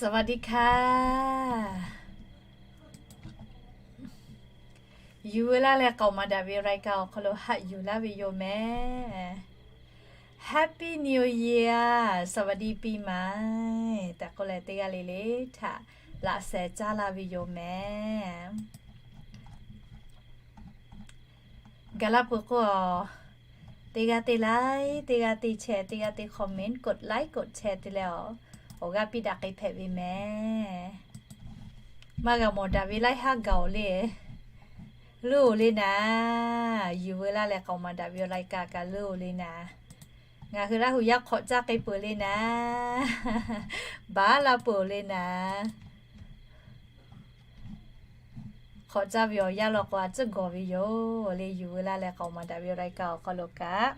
สวัสดีค่ะ Yuˬ veu laˇ leh k'aoˍ maˍ daꞈ ve รายการ awˬ hk'aw lo haꞈ yuˬ laˇ ve yoˬ mehˍ. Happy New Year, สวัสดีปีใหม่ tehꞈ k'oˆ leh, teˇ g'aˇ le le htaꞈ laꞈ sheh caˇ laˇ ve yoˬ mehˍ. Gaˬ laˇ peuˬ k'o, teˇ g'aˇ teˇ like, teˇ g'aˇ teˇ share, teˇ g'aˇ teˇ comment, กดไลค์ กดแชร์ te leh awˬ g'aˇ piˇ daꞈ k'ai hpehꞈ ve mehˍ. Maˇ g'a mawˬ daꞈ ve laiˉ haˉ gaˬ-oˬ le. Leuˉ-oˬ le naˍ. Yuˬ veu laˇ leh k'aoˍ maˍ daꞈ ve รายการ kaꞈ leuˉ-oˬ le naˍ. Ngaˬ hui Laˇ hu yaˇ hk'awꞈ caˇ k'ai peuˬ le naˍ. Baˬ laˇ peuˬ-oˬ le naˍ. Hk'awꞈ caˇ ve awˬ yanˇ law k'o, a tcuhˉ gawˬ ve yoˬ le. Yuˬ veu laˇ leh k'aoˍ maˍ daꞈ ve รายการ awˬ hk'aw lo kaꞈ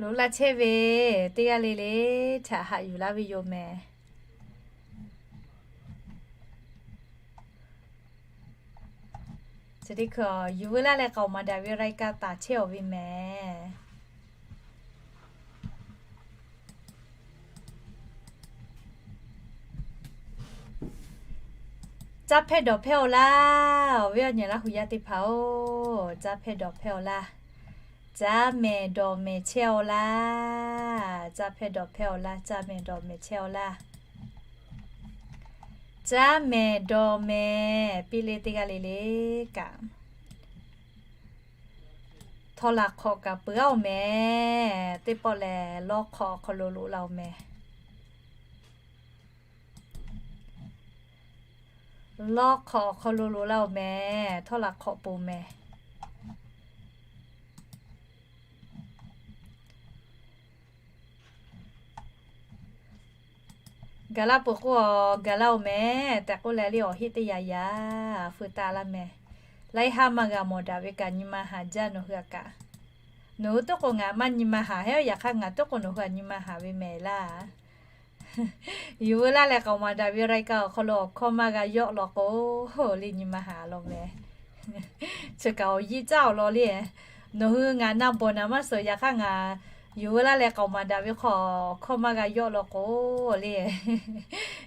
loꞈ la chehˇ ve teˇ g'aˇ le le htaꞈ haꞈ yuˬ laˇ ve yoˬ mehˍ. Chi teˇ hkui yuˬ veu laˇ leh k'aoˍ maˍ daꞈ ve รายการ taˍ chehˇ-oˬ ve mehˍ. Caˇ hpehˇ dawˬ hpehˇ-oˬ laˇ. Awˬ viˉ awˬ nyi Laˇ hu yaˇ teˇ hpaˍ-oˬ, caˇ hpehˇ dawˬ hpehˇ-oˬ laˇ. Caˇ mehˍ dawˬ mehˍ chehˇ-oˬ laˇ. Caˇ hpehˇ dawˬ hpehˇ-oˬ laˇ. Caˇ mehˍ dawˬ mehˍ chehˇ-oˬ laˇ. Caˇ mehˍ dawˬ mehˍ piˇ le teˇ g'aˇ le le kaꞈ, htawˇ laˬ hk'awꞈ kaꞈ peuˬ-oˬ mehˍ. Teˇ pawˆ lehˬ, lawˇ hk'awꞈ awˬ hk'aw lo loꞈ la-oˬ mehˍ. Lawˇ hk'awꞈ awˬ hk'aw lo loꞈ la-oˬ mehˍ. Htawˇ laˬ hk'awꞈ peuˬ mehˍ. Gaˬ laˇ peuˬ k'o, gaˬ laˇ-oˬ mehˍ tehꞈ k'oˆ leh le, awˬ heˆ teˇ yaꞈ yaꞈ feu taˍ laˇ mehˍ. Laiˉ haˉ maˇ g'a mawˬ daꞈ ve kaꞈ nyi ma haˍ jaˇ nawˬ hui-a kaꞈ. Nawˬ hui toˉ k'o ngaˬ maˇ nyi ma haˍ heˆ, yaꞈ hk'aˇ ngaˬ toˉ k'o nawˬ hui-a nyi ma haˍ ve mehˍ laˇ. Yuˬ veu laˇ leh k'aoˍ maˍ daꞈ ve รายการ awˬ hk'aw lo awˬ hkawˇ maˇ g'a yawˆ law k'o, le nyi ma haˍ law mehˍ. Chi kaꞈ awˬ yiˇ caˉ-oˬ law le. Nawˬ hui ngaˬ na bawˬ naˍ maˇ suhˍ, yaꞈ hk'aˇ ngaˬ yuˬ veu laˇ leh k'aoˍ maˍ daꞈ ve hk'aw awˬ hkawˇ maˇ g'a yawˆ law k'o, le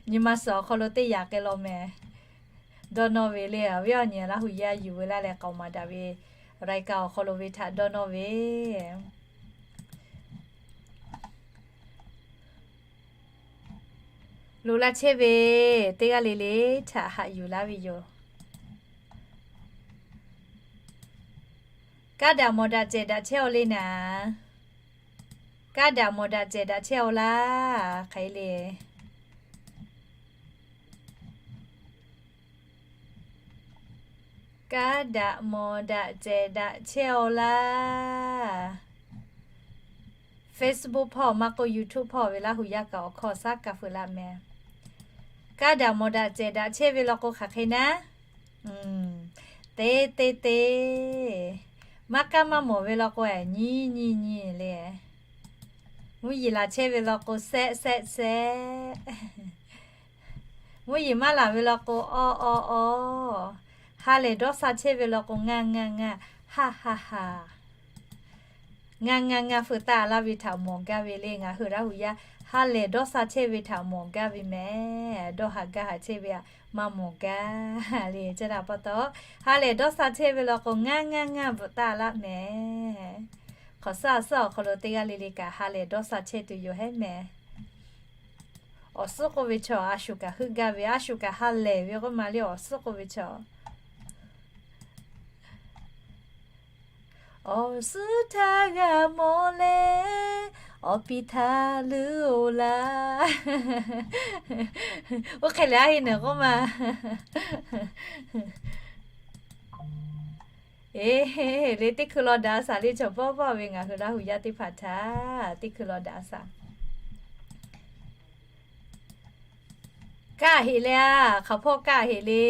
nyi ma suhˍ awˬ hk'aw lo teˇ yaꞈ k'ai law mehˍ. Dawˇ nawˇ ve le, awˬ viˉ awˬ nyi Laˇ hu yaˇ yuˬ veu laˇ leh k'aoˍ maˍ daꞈ ve รายการ awˬ hk'aw lo ve htaꞈ dawˇ nawˇ ve loꞈ la chehˇ ve teˇ g'aˇ le le htaꞈ haꞈ yuˬ laˇ ve yoˬ. Kaˇ daꞈ mawˬ daꞈ cehˬ daꞈ chehˇ-oˬ le naˍ. Kaˇ daꞈ mawˬ daꞈ cehˬ daꞈ chehˇ-oˬ laˇ. Hk'e le, kaˇ daꞈ mawˬ daꞈ cehˬ daꞈ chehˇ-oˬ laˇ. Facebook hpawˇ maˇ k'oˆ, YouTube hpawˇ ve Laˇ hu yaˇ kaꞈ awˬ hkawˇ shaˉ kaꞈ feuꞈ laˇ mehˍ. Kaˇ daꞈ mawˬ daꞈ cehˬ daꞈ chehˇ ve law k'o hk'aˬ hk'e naˉ, te te te, maˇ kaˇ maˇ mawˬ ve law k'o, nyi nyi nyi le. Mvuhˇ yeˬ laˬ chehˇ ve law k'o, sehˆ sehˆ sehˆ. Mvuhˇ yeˬ maˇ laˬ ve law k'o, awˇ awˇ awˇ. Ha lehˬ dawˇ sha chehˇ ve law k'o, ngaˇ ngaˇ ngaˇ, haˆ haˆ haˆ. Ngaˇ ngaˇ ngaˇ feuꞈ taˆ laˇ ve htaꞈ mawˬ gaˇ ve le. Ngaˬ hui Laˇ hu yaˇ ha lehˬ dawˇ sha chehˇ ve htaꞈ mawˬ gaˇ ve mehˍ. Dawˇ haˍ gaˇ haˍ chehˇ ve htaꞈ maˇ mawˬ gaˇ le. Chi htaꞈ pa taw, ha lehˬ dawˇ sha chehˇ ve law k'o, ngaˇ ngaˇ ngaˇ bvuhꞈ taˆ laˇ mehˍ. Hk'awꞈ suhˉ a suhˉ awˬ hk'aw lo teˇ g'aˇ le le kaꞈ ha lehˬ dawˇ sha chehˇ tuˬ yoˬ hehˉ mehˍ. Awˬ suhˉ k'oˆ ve chaw a shu kaꞈ heuˆ gaˇ ve, a shu kaꞈ ha lehˬ ve k'oˆ ma le, awˬ suhˉ k'oˆ ve chaw. Awˬ suhˉ htaˇ g'a mawˬ leh, awˬ piˇ htaˇ leuˉ-oˬ laˇ. Oˇ hk'e lehˬ, a heˆ naˬ k'oˆ ma. Eˬ, le teˇ hkui law daꞈ a shaˍ le, chaw pawˆ pawˆ ve ngaˬ hui Laˇ hu yaˇ teˇ hpaˍ htaꞈ teˇ hkui law daꞈ a shaˍ. Kaˇ heꞈ le a, hk'aˬ hpawˇ kaˇ heꞈ le.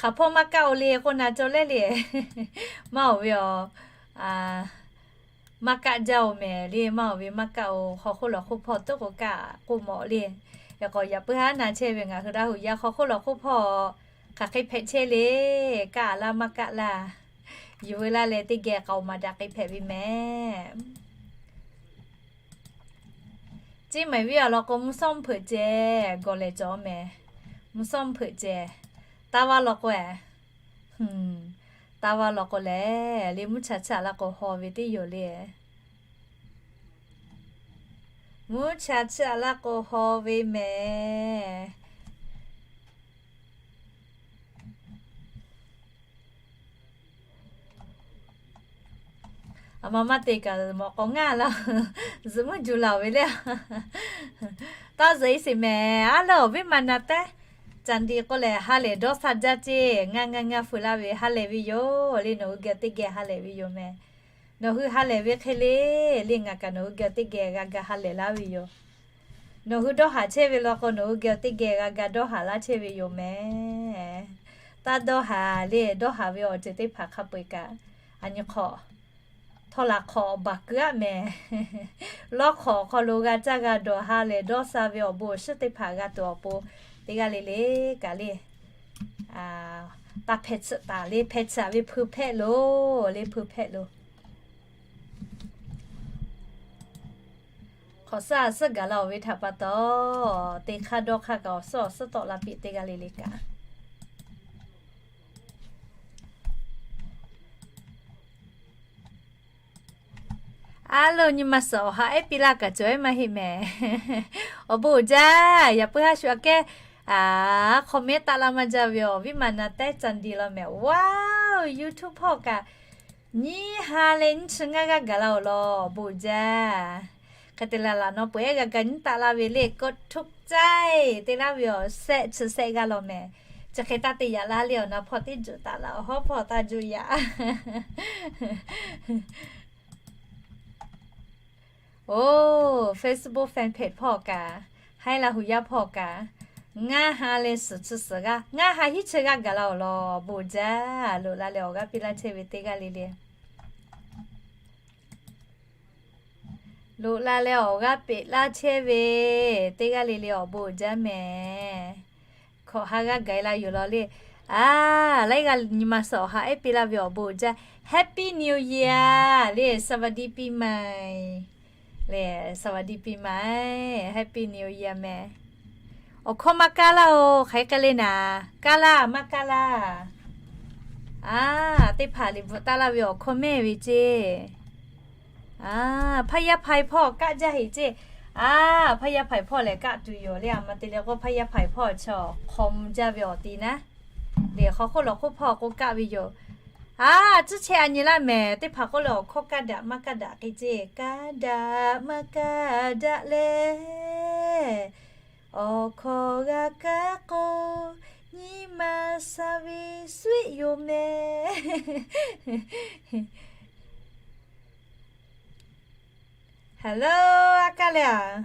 Hk'aˬ hpawˇ maˇ kaˇ-oˬ le k'oˆ na cawˇ lehˉ le. Maˇ-oˬ ve aˬ, maˇ kaˆ jaˇ-oˬ mehˍ le. Maˇ-oˬ ve maˇ kaˆ-oˬ, hk'aw hk'oˆ lawˬ hk'oˆ hpawˇ toˉ k'o kaˆ k'oˆ mawˬ le. Yaꞈ k'aw yaꞈ puiˉ haˉ na chehˇ ve ngaˬ hui Laˇ hu yaˇ hk'aw hk'oˆ lawˬ hk'oˆ hpawˇ hk'aˬ hk'e hpehꞈ chehˇ le. Kaˆ laˇ maˇ kaˆ laˇ. Yuˬ veu laˇ leh teˇ geh k'aoˍ maˍ daꞈ k'ai hpehꞈ ve mehˍ. Ceˇ mehˍ viˉ awˬ lawn k'o, mvuhˇ shawˉ mvuhˇ hpeuꞈ ceh gawˬ lehˬ cawˬ mehˍ. Mvuhˇ shawˉ mvuhˇ hpeuꞈ ceh, taˇ vaˇ law k'o, taˇ vaˇ law k'o lehˬ, le mvuhˇ cha chaꞈ laˇ k'o haw ve teˇ yoˬ le. Mvuhˇ cha chaꞈ laˇ k'o haw ve mehˍ. A ma maˇ te kaꞈ mawꞈ k'aw ngaˇ la, zuhꞈ mvuhˇ juˬ laˬ ve le. Tawˇ zuhꞈ e sheˍ mehˍ. A lehˬ awˬ viˉ ma na tehˉ, Candi k'o lehˬ ha lehˬ dawˇ sha jaˇ ceˇ. Ngaˇ ngaˇ ngaˇ feu laˇ ve ha lehˬ ve yoˬ le. Nawˬ hui geh teˇ geh ha lehˬ ve yoˬ mehˍ. Nawˬ hui ha lehˬ ve hk'e le, le ngaˬ kaꞈ nawˬ hui geh teˇ geh g'a ga ha lehˬ laˇ ve yoˬ. Nawˬ hui dawˇ haˍ chehˇ ve law k'o, nawˬ hui geh teˇ geh g'a ga dawˇ haˍ laˇ chehˇ ve yoˬ mehˍ. Taˇ dawˇ haˍ le, dawˇ haˍ ve awˬ ceuˬ teˇ hpaˍ hk'a peu-eˬ kaꞈ, a nyi hk'awꞈ, htawˇ laˬ hk'awꞈ baˬ keu aˆ mehˍ. Lawˇ hk'awꞈ hk'aw lo g'a caˇ g'a dawˬ ha lehˬ dawˇ sha ve awˬ bon awˬ shinˉ teˇ hpaˍ g'a tuˬ awˬ pon, teˇ g'aˇ le le kaꞈ le, taˇ hpehˇ tsuhꞈ taˍ le, hpehˇ tsuhꞈ ve hpeu hpehˆ loˬ le, hpeu hpehˆ loˬ. Hk'awꞈ suhˉ a suhˉ gaˬ la-oˬ ve htaꞈ pa taw, te hk'aˇ dawˇ hk'aˇ kaꞈ awˬ suhˉ awˬ suhˉ tawˆ la piˇ teˇ g'aˇ le le kaꞈ. A loˬ, nyi ma suhˍ awˬ ha ehˉ piˇ laˇ kaꞈ cawˬ ehˉ maˇ heˆ mehˍ. Awˬ bon uiˍ jaˇ. Yaꞈ puiˉ haˉ shu aꞈ kehˉ, comment taˆ laˇ maˇ jaˇ ve awˬ viˉ ma na tehˉ Candi law mehˍ. Wow, YouTube hpawˇ kaꞈ nyiˇ ha leh nyiˇ chi ngaˇ g'aˇ gaˬ la-oˬ law, awˬ bon uiˍ jaˇ. Hk'e te leh laˬ nawˬ peuˬ ehˉ g'a ga nyiˉ taˆ laˇ ve le, กดถูกใจ te laˇ ve awˬ shehˆ chi shehˆ g'aˇ law mehˍ. Chi hk'e taˇ te yaꞈ laˇ le, awˬ na hpawˇ teˇ juꞈ taˍ laˇ, awˬ hawˉ hpawˇ taˇ juˆ yaꞈ. Oˬ, Facebook fan page hpawˇ kaꞈ, Haiˉ Laˇ Hu Yaˇ hpawˇ kaꞈ, ngaˇ ha leh suhˍ chi suhˍ g'aˇ, ngaˇ ha hiˉ chi g'aˇ gaˬ la-oˬ law, awˬ bon uiˍ jaˇ. Loꞈ la leh awˬ g'aˇ piˇ laˇ chehˇ ve teˇ g'aˇ le le. Loꞈ la leh awˬ g'aˇ peꞈ laˇ chehˇ ve teˇ g'aˇ le le awˬ bon uiˍ jaˇ mehˍ. Hkawꞈ ha g'aˇ gaˬ la yoˬ law le. A, laiˉ g'aˇ nyi ma suhˍ awˬ ha ehˉ piˇ laˇ ve awˬ bon uiˍ jaˇ. Happy New Year le, สวัสดีปีใหม่ le, สวัสดีปีใหม่ Happy New Year mehˍ. Awˬ hkawˇ maˇ kaˇ laˇ-oˬ, hk'aˬ hk'e k'ai le naˍ, kaˇ laˇ maˇ kaˇ laˇ. A, teˇ hpaˍ liꞈ bvuhꞈ taˍ laˇ ve awˬ hkawˇ mehˇ ve ceˇ. A, hpaˇ yaˇ hpaˍ hpawˇ kaˆ jaˇ heꞈ ceˇ. A, hpaˇ yaˇ hpaˍ hpawˇ lehˬ kaˆ tuˬ yoˬ le. A ma te leh k'o, hpaˇ yaˇ hpaˍ hpawˇ chaw hk'aw mvuh jaˇ ve awˬ ti naˉ, lehˬ hk'aw hk'oˆ lawˬ hk'oˆ hpawˇ k'o kaˆ ve yoˬ. A, tcuhˉ chehˇ a nyi laˇ mehˍ. Teˇ hpaˍ k'oˆ leh awˬ hkawˇ kaˇ daꞈ maˇ kaˇ daꞈ k'ai ceˇ. Kaˇ daꞈ maˇ kaˇ daꞈ leh, awˬ hkawˇ g'a kaˇ k'o, nyi ma sha ve sweˆ yoˬ mehˍ. Hello, a kaˇ leh a?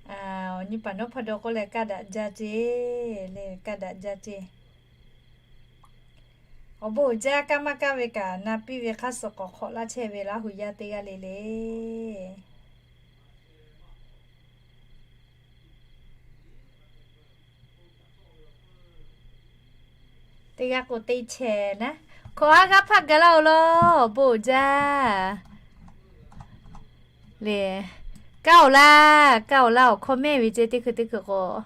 Awˬ nyi paˍ nawˉ hpaˇ dawˇ k'oˆ leh kaˇ daꞈ jaˇ ceˇ le, kaˇ daꞈ jaˇ ceˇ. Awˬ bon uiˍ jaˇ. Kaˇ maˇ kaˇ ve kaꞈ na piˇ ve hk'aˇ suh k'awꞈ hk'awꞈ laˇ chehˇ ve Laˇ hu yaˇ teˇ g'aˇ le le. Teˇ g'aˇ k'o teˇ chehˇ naˉ, hkawꞈ ha g'aˇ hpaˇ gaˬ laˇ-oˬ law, awˬ bon uiˍ jaˇ. Le, kaˇ-oˬ laˇ, kaˇ-oˬ laˇ, awˬ hkawˇ mehˇ ve ceˇ teˇ hkui teˇ hkui k'o.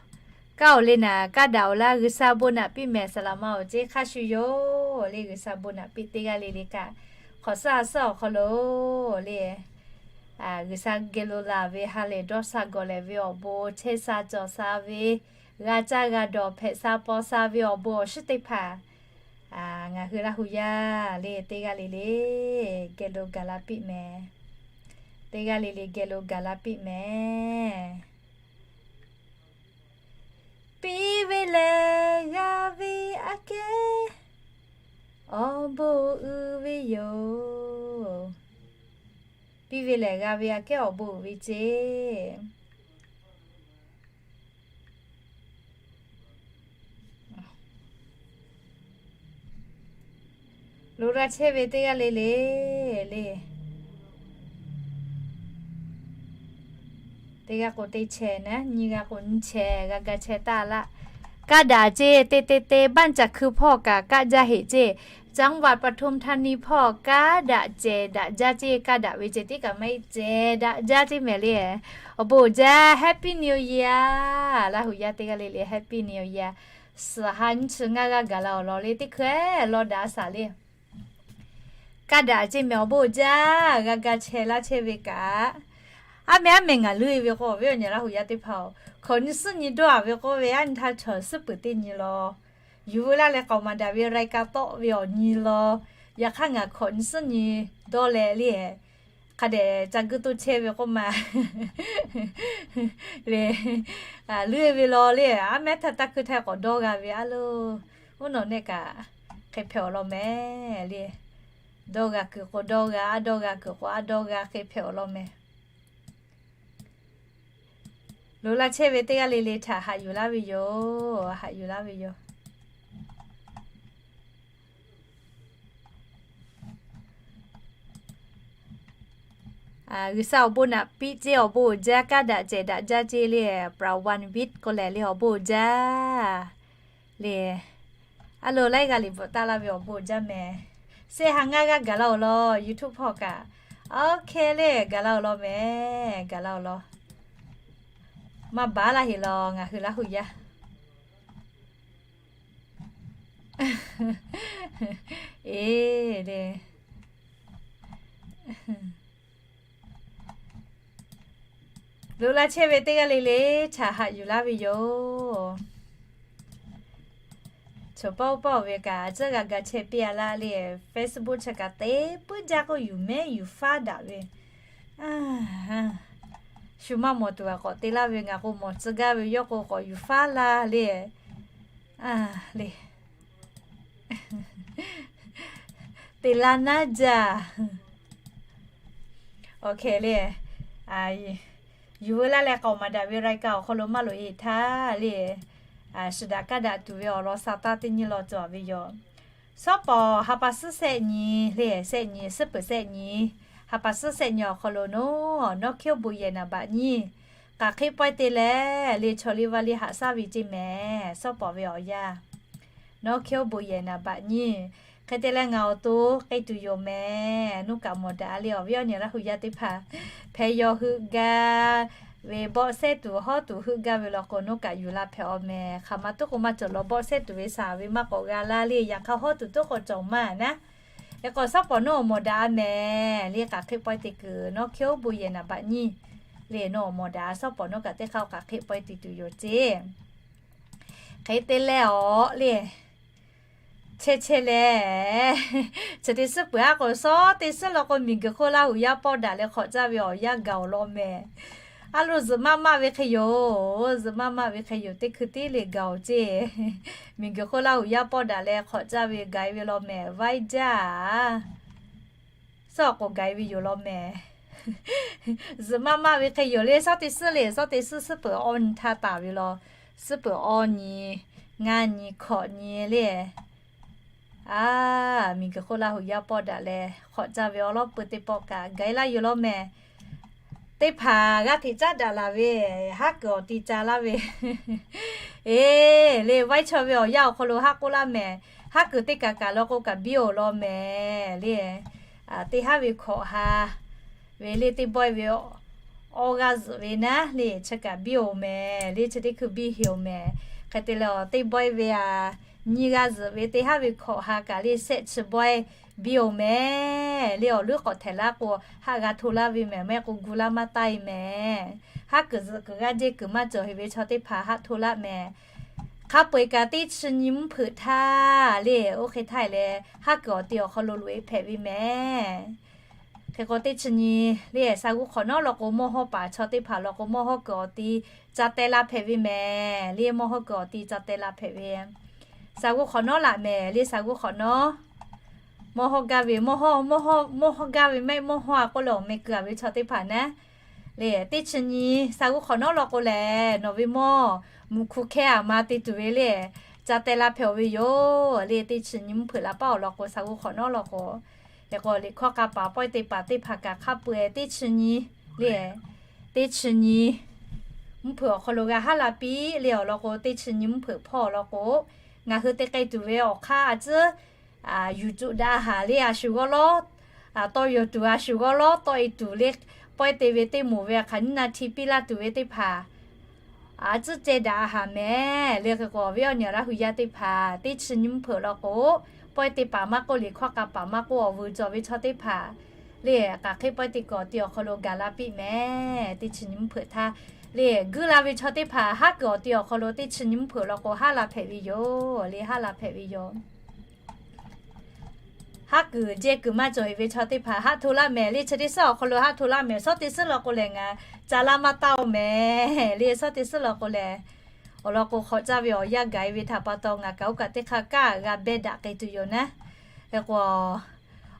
Kaˇ-oˬ le naˍ, kaˇ daꞈ-oˬ laˇ, G'uiˬsha bon naꞈ piˇ mehˍ, saˍ laꞈ ma-oˬ ceˇ hk'a shuˍ yoˬ le. G'uiˬsha bon naꞈ piˇ teˇ g'aˇ le le kaꞈ, hk'awꞈ suhˉ a suhˉ awˬ hk'aw lo le, G'uiˬsha geh lo laˬ ve ha lehˬ dawˇ sha gawˬ lehˬ ve awˬ bon, chehˇ sha cawˬ sha ve, g'a caˇ g'a dawˬ hpehꞈ sha paw sha ve awˬ bon awˬ shinˉ teˇ hpaˍ, ngaˬ hui Laˇ hu yaˇ le teˇ g'aˇ le le geh lo gaˬ la piˇ mehˍ. Teˇ g'aˇ le le geh lo gaˬ la piˇ mehˍ. Piˇ ve lehˬ g'a ve aꞈ kehˉ awˬ bon uiˍ ve yoˬ. Piˇ ve lehˬ g'a ve aꞈ kehˉ awˬ bon uiˍ ve ceˇ. Loꞈ la chehˇ ve teˇ g'aˇ le le le. Teˇ g'aˇ k'o teˇ chehˇ naˉ, nyiˇ g'aˇ k'o nyiˇ chehˇ g'a ga chehˇ taˇ laˇ. Kaˇ daꞈ ceˇ, te te te, บ้านจ๋าคือ hpawˇ kaꞈ kaˆ jaˇ heꞈ ceˇ. จังหวัดปทุมธานี hpawˇ kaˇ daꞈ cehˬ daꞈ jaˇ ceˇ, kaˇ daꞈ ve ceh tiˉ kaꞈ maˇ heˆ, cehˬ daꞈ jaˇ ceˇ mehˍ le. Awˬ bon uiˍ jaˇ, Happy New Year. Laˇ huˍ yaˇ teˇ g'aˇ le le Happy New Year. Suhˍ ha nyiˇ chi ngaˇ g'aˇ gaˬ la awˬ lawn le, teˇ hkui-eˬ law daꞈ a shaˍ le. Kaˇ daꞈ ceˇ mehˍ, awˬ bon uiˍ jaˇ, g'a ga chehˇ laˇ chehˇ ve kaꞈ. Aˉ meh aˉ meh ngaˬ leuˆ-e ve k'o, awˬ viˉ awˬ nyi Laˇ huˍ yaˇ teˇ hpaˍ-oˬ, hkawꞈ nyi suhˉ nyi dawˇ-a ve k'oˆ ve, aˉ nyi htaˇ chaw suhˉ peuˬ teˇ nyi law, yuˬ veu laˇ leh k'aoˍ maˍ daꞈ ve รายการ tawˆ ve awˬ nyi law, yaꞈ hk'aˇ ngaˬ hkawꞈ nyi suhˉ nyi dawˇ leh le, hk'a dehꞈ ca guˇ toˇ chehˇ ve k'oˆ ma le, leuˆ-e ve law le, aˉ meh htaˇ taˇ hkui htaˇ k'awꞈ dawˇ g'a ve a loˬ. Oˇ nawˬ nehˆ kaꞈ hk'e hpehꞈ awˬ lawn mehˍ le. Dawˇ g'a kuiˬ k'o dawˇ g'a, aˉ dawˇ g'a kuiˬ k'o aˉ dawˇ g'a, hk'e hpehꞈ awˬ lawn mehˍ. Loꞈ la chehˇ ve teˇ g'aˇ le le htaꞈ haꞈ yuˬ laˇ ve yoˬ. Haꞈ yuˬ laˇ ve yoˬ. G'uiˬsha awˬ bon naꞈ piˇ ceˇ, awˬ bon uiˍ jaˇ, kaˇ daꞈ cehˬ daꞈ jaˇ ceˇ le, ประวันวิทย์ k'oˆ lehˬ le, awˬ bon uiˍ jaˇ le. A loˬ, laiˉ g'aˇ liꞈ bvuhꞈ taˍ laˇ ve awˬ bon uiˍ jaˇ mehˍ. Shehˆ ha ngaˇ g'aˇ gaˬ la awˬ lawn, YouTube hpawˇ kaꞈ. Oˇ hk'e le, gaˬ la awˬ lawn mehˍ, gaˬ la awˬ lawn. Maˇ baˬ laˇ heˆ law, ngaˬ hui Laˇ huˍ yaˇ. Eˬ le. Loꞈ la chehˇ ve teˇ g'aˇ le le htaꞈ haꞈ yuˬ laˇ ve yoˬ. Choˬ pawˆ pawˆ ve kaꞈ tcuhˉ g'a ga chehˇ piˇ-a laˇ le. Facebook chi kaꞈ te puiˉ jaˇ k'oˆ yuˬ mehˉ yuˬ faˉ daꞈ ve. Shu maˇ mawˬ tuˬ kaꞈ k'awꞈ te laˇ ve, ngaˬ k'o mawˬ tcuh gaˇ ve yawˇ k'o k'awꞈ yuˬ faˉ laˇ le. Le, te laˇ naˉ jaˇ. Oˇ hk'e le, yuˬ veu laˇ leh k'aoˍ maˍ daꞈ ve รายการ awˬ hk'aw lo maˇ loꞈ-e htaˇ le, shiˍ daꞈ kaˇ daꞈ tuˬ ve awˬ lawn sa taˇ teˇ nyi law cawˬ ve yoˬ. Shawˉ pawˍ ha pa suhˉ shehˆ nyi le, shehˆ nyi, suhˉ peuˬ shehˆ nyi, ha pa suhˉ shehˆ nyi awˬ hk'aw lo naˉ, nawˉ hkiˉ oˇ bon yehˬ naˍ baꞈ nyiˇ, k'aˬ hk'e pawehˇ te leh le, chaw liˇ vaˇ liˇ haꞈ shaˉ ve ceˇ mehˍ. Shawˉ pawˍ ve awˬ yanˇ nawˉ hkiˉ oˇ bon yehˬ naˍ baꞈ nyiˇ. Hk'e te leh ngaˬ awˬ to k'ai tuˬ yoˬ mehˍ. Nawˉ kaꞈ mawˬ daꞈ le, awˬ viˉ awˬ nyi Laˇ huˍ yaˇ teˇ hpaˍ. Hpehꞈ yaw heuˆ gaˇ ve bawˆ sehˉ tuˬ hawˉ tuˬ heuˆ gaˇ ve law k'o, nawˉ kaꞈ yuˬ la hpehꞈ-aw mehˍ. Hk'aˬ ma tuˉ k'o maˇ cawˬ law, bawˆ sehˉ tuˬ ve shaˍ ve maˇ k'awꞈ g'a laˇ le. Yaꞈ hk'aˇ hawˉ tuˬ tuˉ k'awꞈ cawˬ maˇ naˉ. Hk'e k'o shawˉ pawˍ nawˉ awˬ mawˬ daꞈ-a mehˍ le, k'aˬ hk'e pawehˇ te kuiˬ nawˉ hkiˉ oˇ bon yehˬ naˍ baꞈ nyiˇ le, nawˉ awˬ mawˬ daꞈ. Shawˉ pawˍ nawˉ kaꞈ teˇ hk'aˇ k'aˬ hk'e pawehˇ te tuˬ yoˬ ceˇ. Hk'e te leh awˬ le, chehˇ chehˇ leh, chi teˇ suhˉ peuˬ aˉ k'o shawˉ teˇ suhˉ law k'o, miˬguiˬ hk'oˆ Laˇ huˍ yaˇ pawˆ daꞈ leh hk'awꞈ caˇ ve awˬ yanˇ gaˬ-oˬ law mehˍ. A loˬ, zuhꞈ maˇ maˇ ve hk'e yoˬ. Zuhꞈ maˇ maˇ ve hk'e yoˬ, teˇ hkui tiˉ le gaˬ-oˬ ceˇ. Miˬguiˬ hk'oˆ Laˇ huˍ yaˇ pawˆ daꞈ leh hk'awꞈ caˇ ve gaˬ-e ve law mehˍ. Vaiˇ jaˇ-a. Suhˉ awˬ k'oˍ gaˬ-e ve yoˬ law mehˍ. Zuhꞈ maˇ maˇ ve hk'e yoˬ le, shawˉ teˇ suhˉ le, shawˉ teˇ suhˉ suhˉ peuˬ awˇ nyi htaˇ taˍ ve law. Suhˉ peuˬ awˇ nyi, ngaˇ nyi, hkawꞈ nyi le. A, miˬguiˬ hk'oˆ Laˇ huˍ yaˇ pawˆ daꞈ leh hk'awꞈ caˇ ve awˬ lawn peuˬ teˇ pawˆ kaꞈ gaˬ-e laˇ yoˬ law mehˍ. Teˇ hpaˍ g'aˇ hteꞈ caˉ daꞈ laˬ ve, haˉ kuiˬ awˬ ti ca laˇ ve, eˬ le, vaiˇ chaw ve awˬ yanˇ awˬ hk'aw lo haˉ k'oˆ laˇ mehˍ. Haˉ kuiˬ teˇ kaˬ kaˬ law k'o kaꞈ biˇ-oˬ law mehˍ le. Teˇ haˉ ve hkawꞈ ha ve le, teˇ bawehˇ ve awˇ g'aˇ zuhꞈ ve naˉ le, chi kaꞈ biˇ-oˬ mehˍ le, chi teˇ hkui biˇ heꞈ-oˬ mehˍ. Hk'e te leh, teˇ bawehˇ ve a, nyiˇ g'aˇ zuhꞈ ve teˇ haˉ ve hkawꞈ ha kaꞈ le, shehˆ chi bawehˇ biˇ-oˬ mehˍ le. Awˬ leuˉ k'awꞈ htehꞈ laˇ k'o, haˆ g'a hto laˇ ve mehˍ, maˇ heˆ k'o gu laˇ maˇ taˇ-e mehˍ. Haˉ kuiˬ zuhꞈ kuiˬ g'aˇ jehˇ kuiˬ maˇ cawˬ heꞈ ve chaw teˇ hpaˍ haˆ hto laˇ mehˍ. Hk'a peu-eˬ kaꞈ teˇ chi nyi mvuhˇ hpeuꞈ htaˇ le, oˇ hk'e htaˇ leh, haˉ kuiˬ awˬ ti awˬ hk'aw lo loꞈ-e hpehꞈ ve mehˍ. Hk'e k'o teˇ chi nyi le, sha g'uˇ hk'awꞈ nawˉ law k'o, mawˇ hawˇ paˍ chaw teˇ hpaˍ law k'o, mawˇ hawˇ kuiˬ awˬ ti ca teh la hpehꞈ ve mehˍ le. Mawˇ hawˇ kuiˬ awˬ ti ca teh la hpehꞈ ve, sha g'uˇ hk'awꞈ nawˉ laꞈ mehˍ le. Sha g'uˇ hk'awꞈ nawˉ mawˇ hawˇ gaˇ ve, mawˇ hawˇ, mawˇ hawˇ gaˇ ve mehˆ, mawˇ hawˇ-a k'oˆ leh awˬ meh keu-a ve chaw teˇ hpaˍ naˉ le, teˇ chi nyi sha g'uˇ hk'awꞈ nawˉ law k'o lehˬ, nawˬ ve mawˇ mvuhˇ hk'u hkehˇ-a ma te tuˬ ve le, ca teh la hpehꞈ-oˬ ve yoˬ le. Teˇ chi nyi mvuhˇ hpeuꞈ la paˉ-oˬ law k'o, sha g'uˇ hk'awꞈ nawˉ law k'o, hk'e k'o liꞈ hkawˇ k'a paˍ pawehˇ teˇ paˍ teˇ hpaˍ kaꞈ hk'a peu-eˬ teˇ chi nyi le, teˇ chi nyi mvuhˇ hpeuꞈ awˬ hk'aw lo g'a haˉ la piˇ le. Awˬ lawn k'o, teˇ chi nyi mvuhˇ hpeuꞈ hpawˇ awˬ lawn k'o, ngaˬ hui te k'ai tuˬ ve awˬ hk'aˇ a tcuhˉ, yuˬ cuˆ daꞈ haˍ le a shu g'awˇ lawˉ, tawˇ yaw tuˬ a shu g'awˇ lawˉ, tawˆ e tuˬ le, pawehˇ te ve teˇ moˍ ve hk'aˬ nyiˇ na hti piˇ laˇ tuˬ ve teˇ hpaˍ a tcuhˉ ceh daꞈ haˍ mehˍ le. Hk'e k'o, awˬ viˉ awˬ nyi Laˇ hu yaˇ teˇ hpaˍ teˇ chi nyi mvuhˇ hpeuꞈ law k'o, pawehˇ te paˍ maˇ k'oˆ, liꞈ hkawˇ k'a paˍ maˇ k'oˆ, awˬ vuiˬ cawˬ ve chaw teˇ hpaˍ le, k'aˬ hk'e pawehˇ te kuiˬ awˬ ti awˬ hk'aw lo gaˬ la piˇ mehˍ. Teˇ chi nyi mvuhˇ hpeuꞈ htaˇ le, guiˇ la ve chaw teˇ hpaˍ haˉ kuiˬ awˬ ti awˬ hk'aw lo teˇ chi nyi mvuhˇ hpeuꞈ law k'o, haˉ la hpehꞈ ve yoˬ le, haˉ la hpehꞈ ve yoˬ. Haˉ kuiˬ jehˇ kuiˬ maˇ cawˬ e ve chaw teˇ hpaˍ haˉ hto laˇ mehˍ le. Chi teˇ suhˉ awˬ hk'aw lo haˉ hto laˇ mehˍ. Suhˉ teˇ suhˉ law k'o lehˬ, ngaˬ ca laˇ maˇ taˇ-oˬ mehˍ le. Suhˉ teˇ suhˉ law k'o lehˬ, awˬ lawn k'o, hk'awꞈ caˇ ve awˬ yanˇ gaˬ e ve htaꞈ pa taw, ngaˬ kaꞈ oˇ kaꞈ teˇ hk'aˇ kaꞈ g'a beh daꞈ k'ai tuˬ yoˬ naˉ. Hk'e k'o,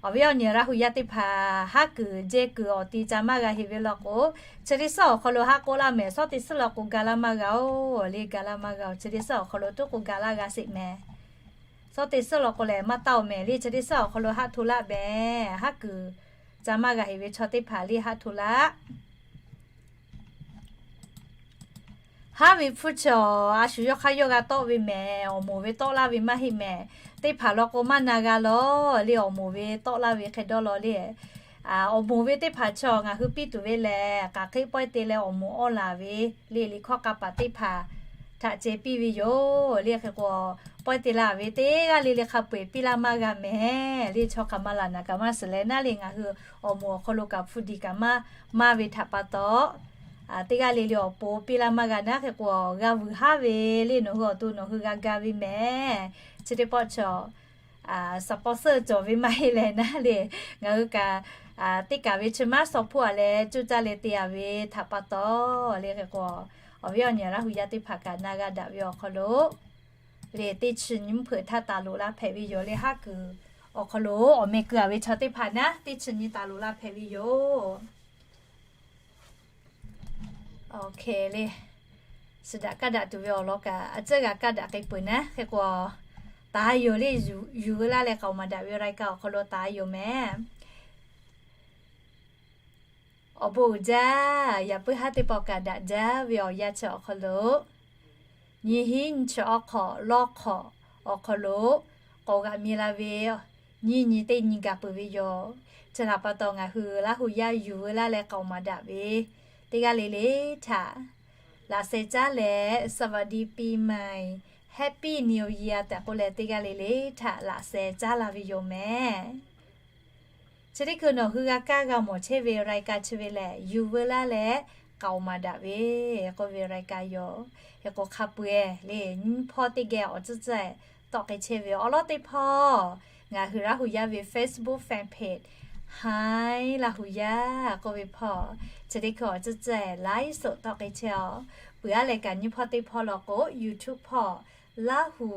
awˬ viˉ awˬ nyi Laˇ hu yaˇ teˇ hpaˍ haˉ kuiˬ jehˇ kuiˬ awˬ ti ca maˇ g'a heꞈ ve law k'o, chi teˇ suhˉ awˬ hk'aw lo haˉ k'oˆ laˇ mehˍ. Suhˉ teˇ suhˉ law k'o, ga laˇ maˇ g'a-oˬ le, ga laˇ maˇ g'a-oˬ. Chi teˇ suhˉ awˬ hk'aw lo tuˉ k'o ga laˇ g'a sheˍ mehˍ. Suhˉ teˇ suhˉ law k'o lehˬ, maˇ taˇ-oˬ mehˍ le. Chi teˇ suhˉ awˬ hk'aw lo haˉ hto laˇ mehˍ. Haˉ kuiˬ ca maˇ g'a heꞈ ve chaw teˇ hpaˍ le haˉ hto laˇ. Haˉ ve hpfuhˇ chi a shu yawˇ hk'aˇ yawˇ g'a tawˆ ve mehˍ. Awˬ moˍ ve tawˆ laˇ ve maˇ heˆ mehˍ. Teˇ hpaˍ law k'o, maˇ na g'a lawˬ le. Awˬ moˍ ve tawˆ laˇ ve hk'e dawˇ law le. Awˬ moˍ ve teˇ hpaˍ chi ngaˬ hui piˇ tuˬ ve lehˬ, k'aˬ hk'e pawehˇ te leh awˬ moˍ awˇ laˬ ve le, liꞈ hkawˇ k'a paˍ teˇ hpaˍ htaꞈ ceh piˇ ve yoˬ le. Hk'e k'o, pawehˇ te la ve teˇ g'aˇ le le hk'a peu-eˬ piˇ laˇ maˇ g'a mehˍ le. Chaw hk'aˬ ma laˬ naˍ kaꞈ maˇ shiˍ leh naˉ le, ngaˬ hui awˬ moˍ awˬ hk'aw lo kaꞈ hpu diˬ kaꞈ maˇ maˇ ve htaꞈ pa taw, teˇ g'aˇ le le awˬ pon piˇ laˇ maˇ g'a naˉ. Hk'e k'o, g'a vuiˬ haˉ ve le, nawˬ hui awˬ to nawˬ hui g'a ga ve mehˍ. Chi teˇ pawˆ chi sponsor cawˬ ve maˇ heˆ leh naˉ le, ngaˬ hui kaꞈ teˇ kaˬ ve chi maˉ saw hpuˇ a leh cuˇ caˇ leh te a ve htaꞈ pa taw le. Hk'e k'o, awˬ viˉ awˬ nyi Laˇ hu yaˇ teˇ hpaˍ kaꞈ na g'a daꞈ ve awˬ hk'aw lo le, teˇ chi nyi mvuhˇ hpeuꞈ htaˇ taˍ loꞈ la hpehꞈ ve yoˬ le. Haˉ kuiˬ awˬ hk'aw lo awˬ meh keu a ve chaw teˇ hpaˍ naˉ, teˇ chi nyi taˍ loꞈ la hpehꞈ ve yoˬ. Awˬ hk'e le, suhˍ daꞈ kaˇ daꞈ tuˬ ve awˬ lawn kaꞈ a tcuhˉ g'a kaˇ daꞈ k'ai peuˬ naˉ. Hk'e k'o, taˍ yoˬ le. Yuˬ veu laˇ leh k'aoˍ maˍ daꞈ ve รายการ awˬ hk'aw lo taˍ yoˬ mehˍ. Awˬ bon uiˍ jaˇ. Yaꞈ puiˉ haˉ teˇ pawˆ kaꞈ daꞈ jaˇ ve awˬ yanˇ chi awˬ hk'aw lo, nyiˇ hinˉ nyiˇ chi awˬ hk'awꞈ lawˇ hk'awꞈ awˬ hk'aw lo k'awꞈ g'aꞈ mi la ve nyiˇ nyi teˇ nyi gaˬ peuˬ ve yoˬ. Chi htaꞈ pa taw ngaˬ hui Laˇ hu yaˇ yuˬ veu laˇ leh k'aoˍ maˍ daꞈ ve teˇ g'aˇ le le htaꞈ laꞈ sheh caˉ leh สวัสดีปีใหม่ Happy New Year tehꞈ k'oˆ leh teˇ g'aˇ le le htaꞈ laꞈ sheh caˉ la ve yoˬ mehˍ. Chi teˇ hkui nawˬ hui g'a kaˇ g'a mawˬ chehˇ ve รายการ chi ve lehˬ, yuˬ veu laˇ leh k'aoˍ maˍ daꞈ ve k'oˆ ve รายการ yoˬ. Hk'e k'o, hk'a peu-eˬ le nyiˇ hpawˇ teˇ geh awˬ tcuhˉ tcuhˉ tawˆ k'ai chehˇ ve awˬ lawn teˇ hpawˇ, ngaˬ hui Laˇ hu yaˇ ve Facebook fan page Hi Laˇ hu yaˇ k'oˆ ve hpawˇ, chi teˇ hkui awˬ tcuhˉ tcuhˉ ไลฟ์สด tawˆ k'ai chehˇ-oˬ. Peuˬ aˉ leh kaꞈ nyiˇ hpawˇ teˇ hpawˇ law k'o, YouTube hpawˇ Laˇ hu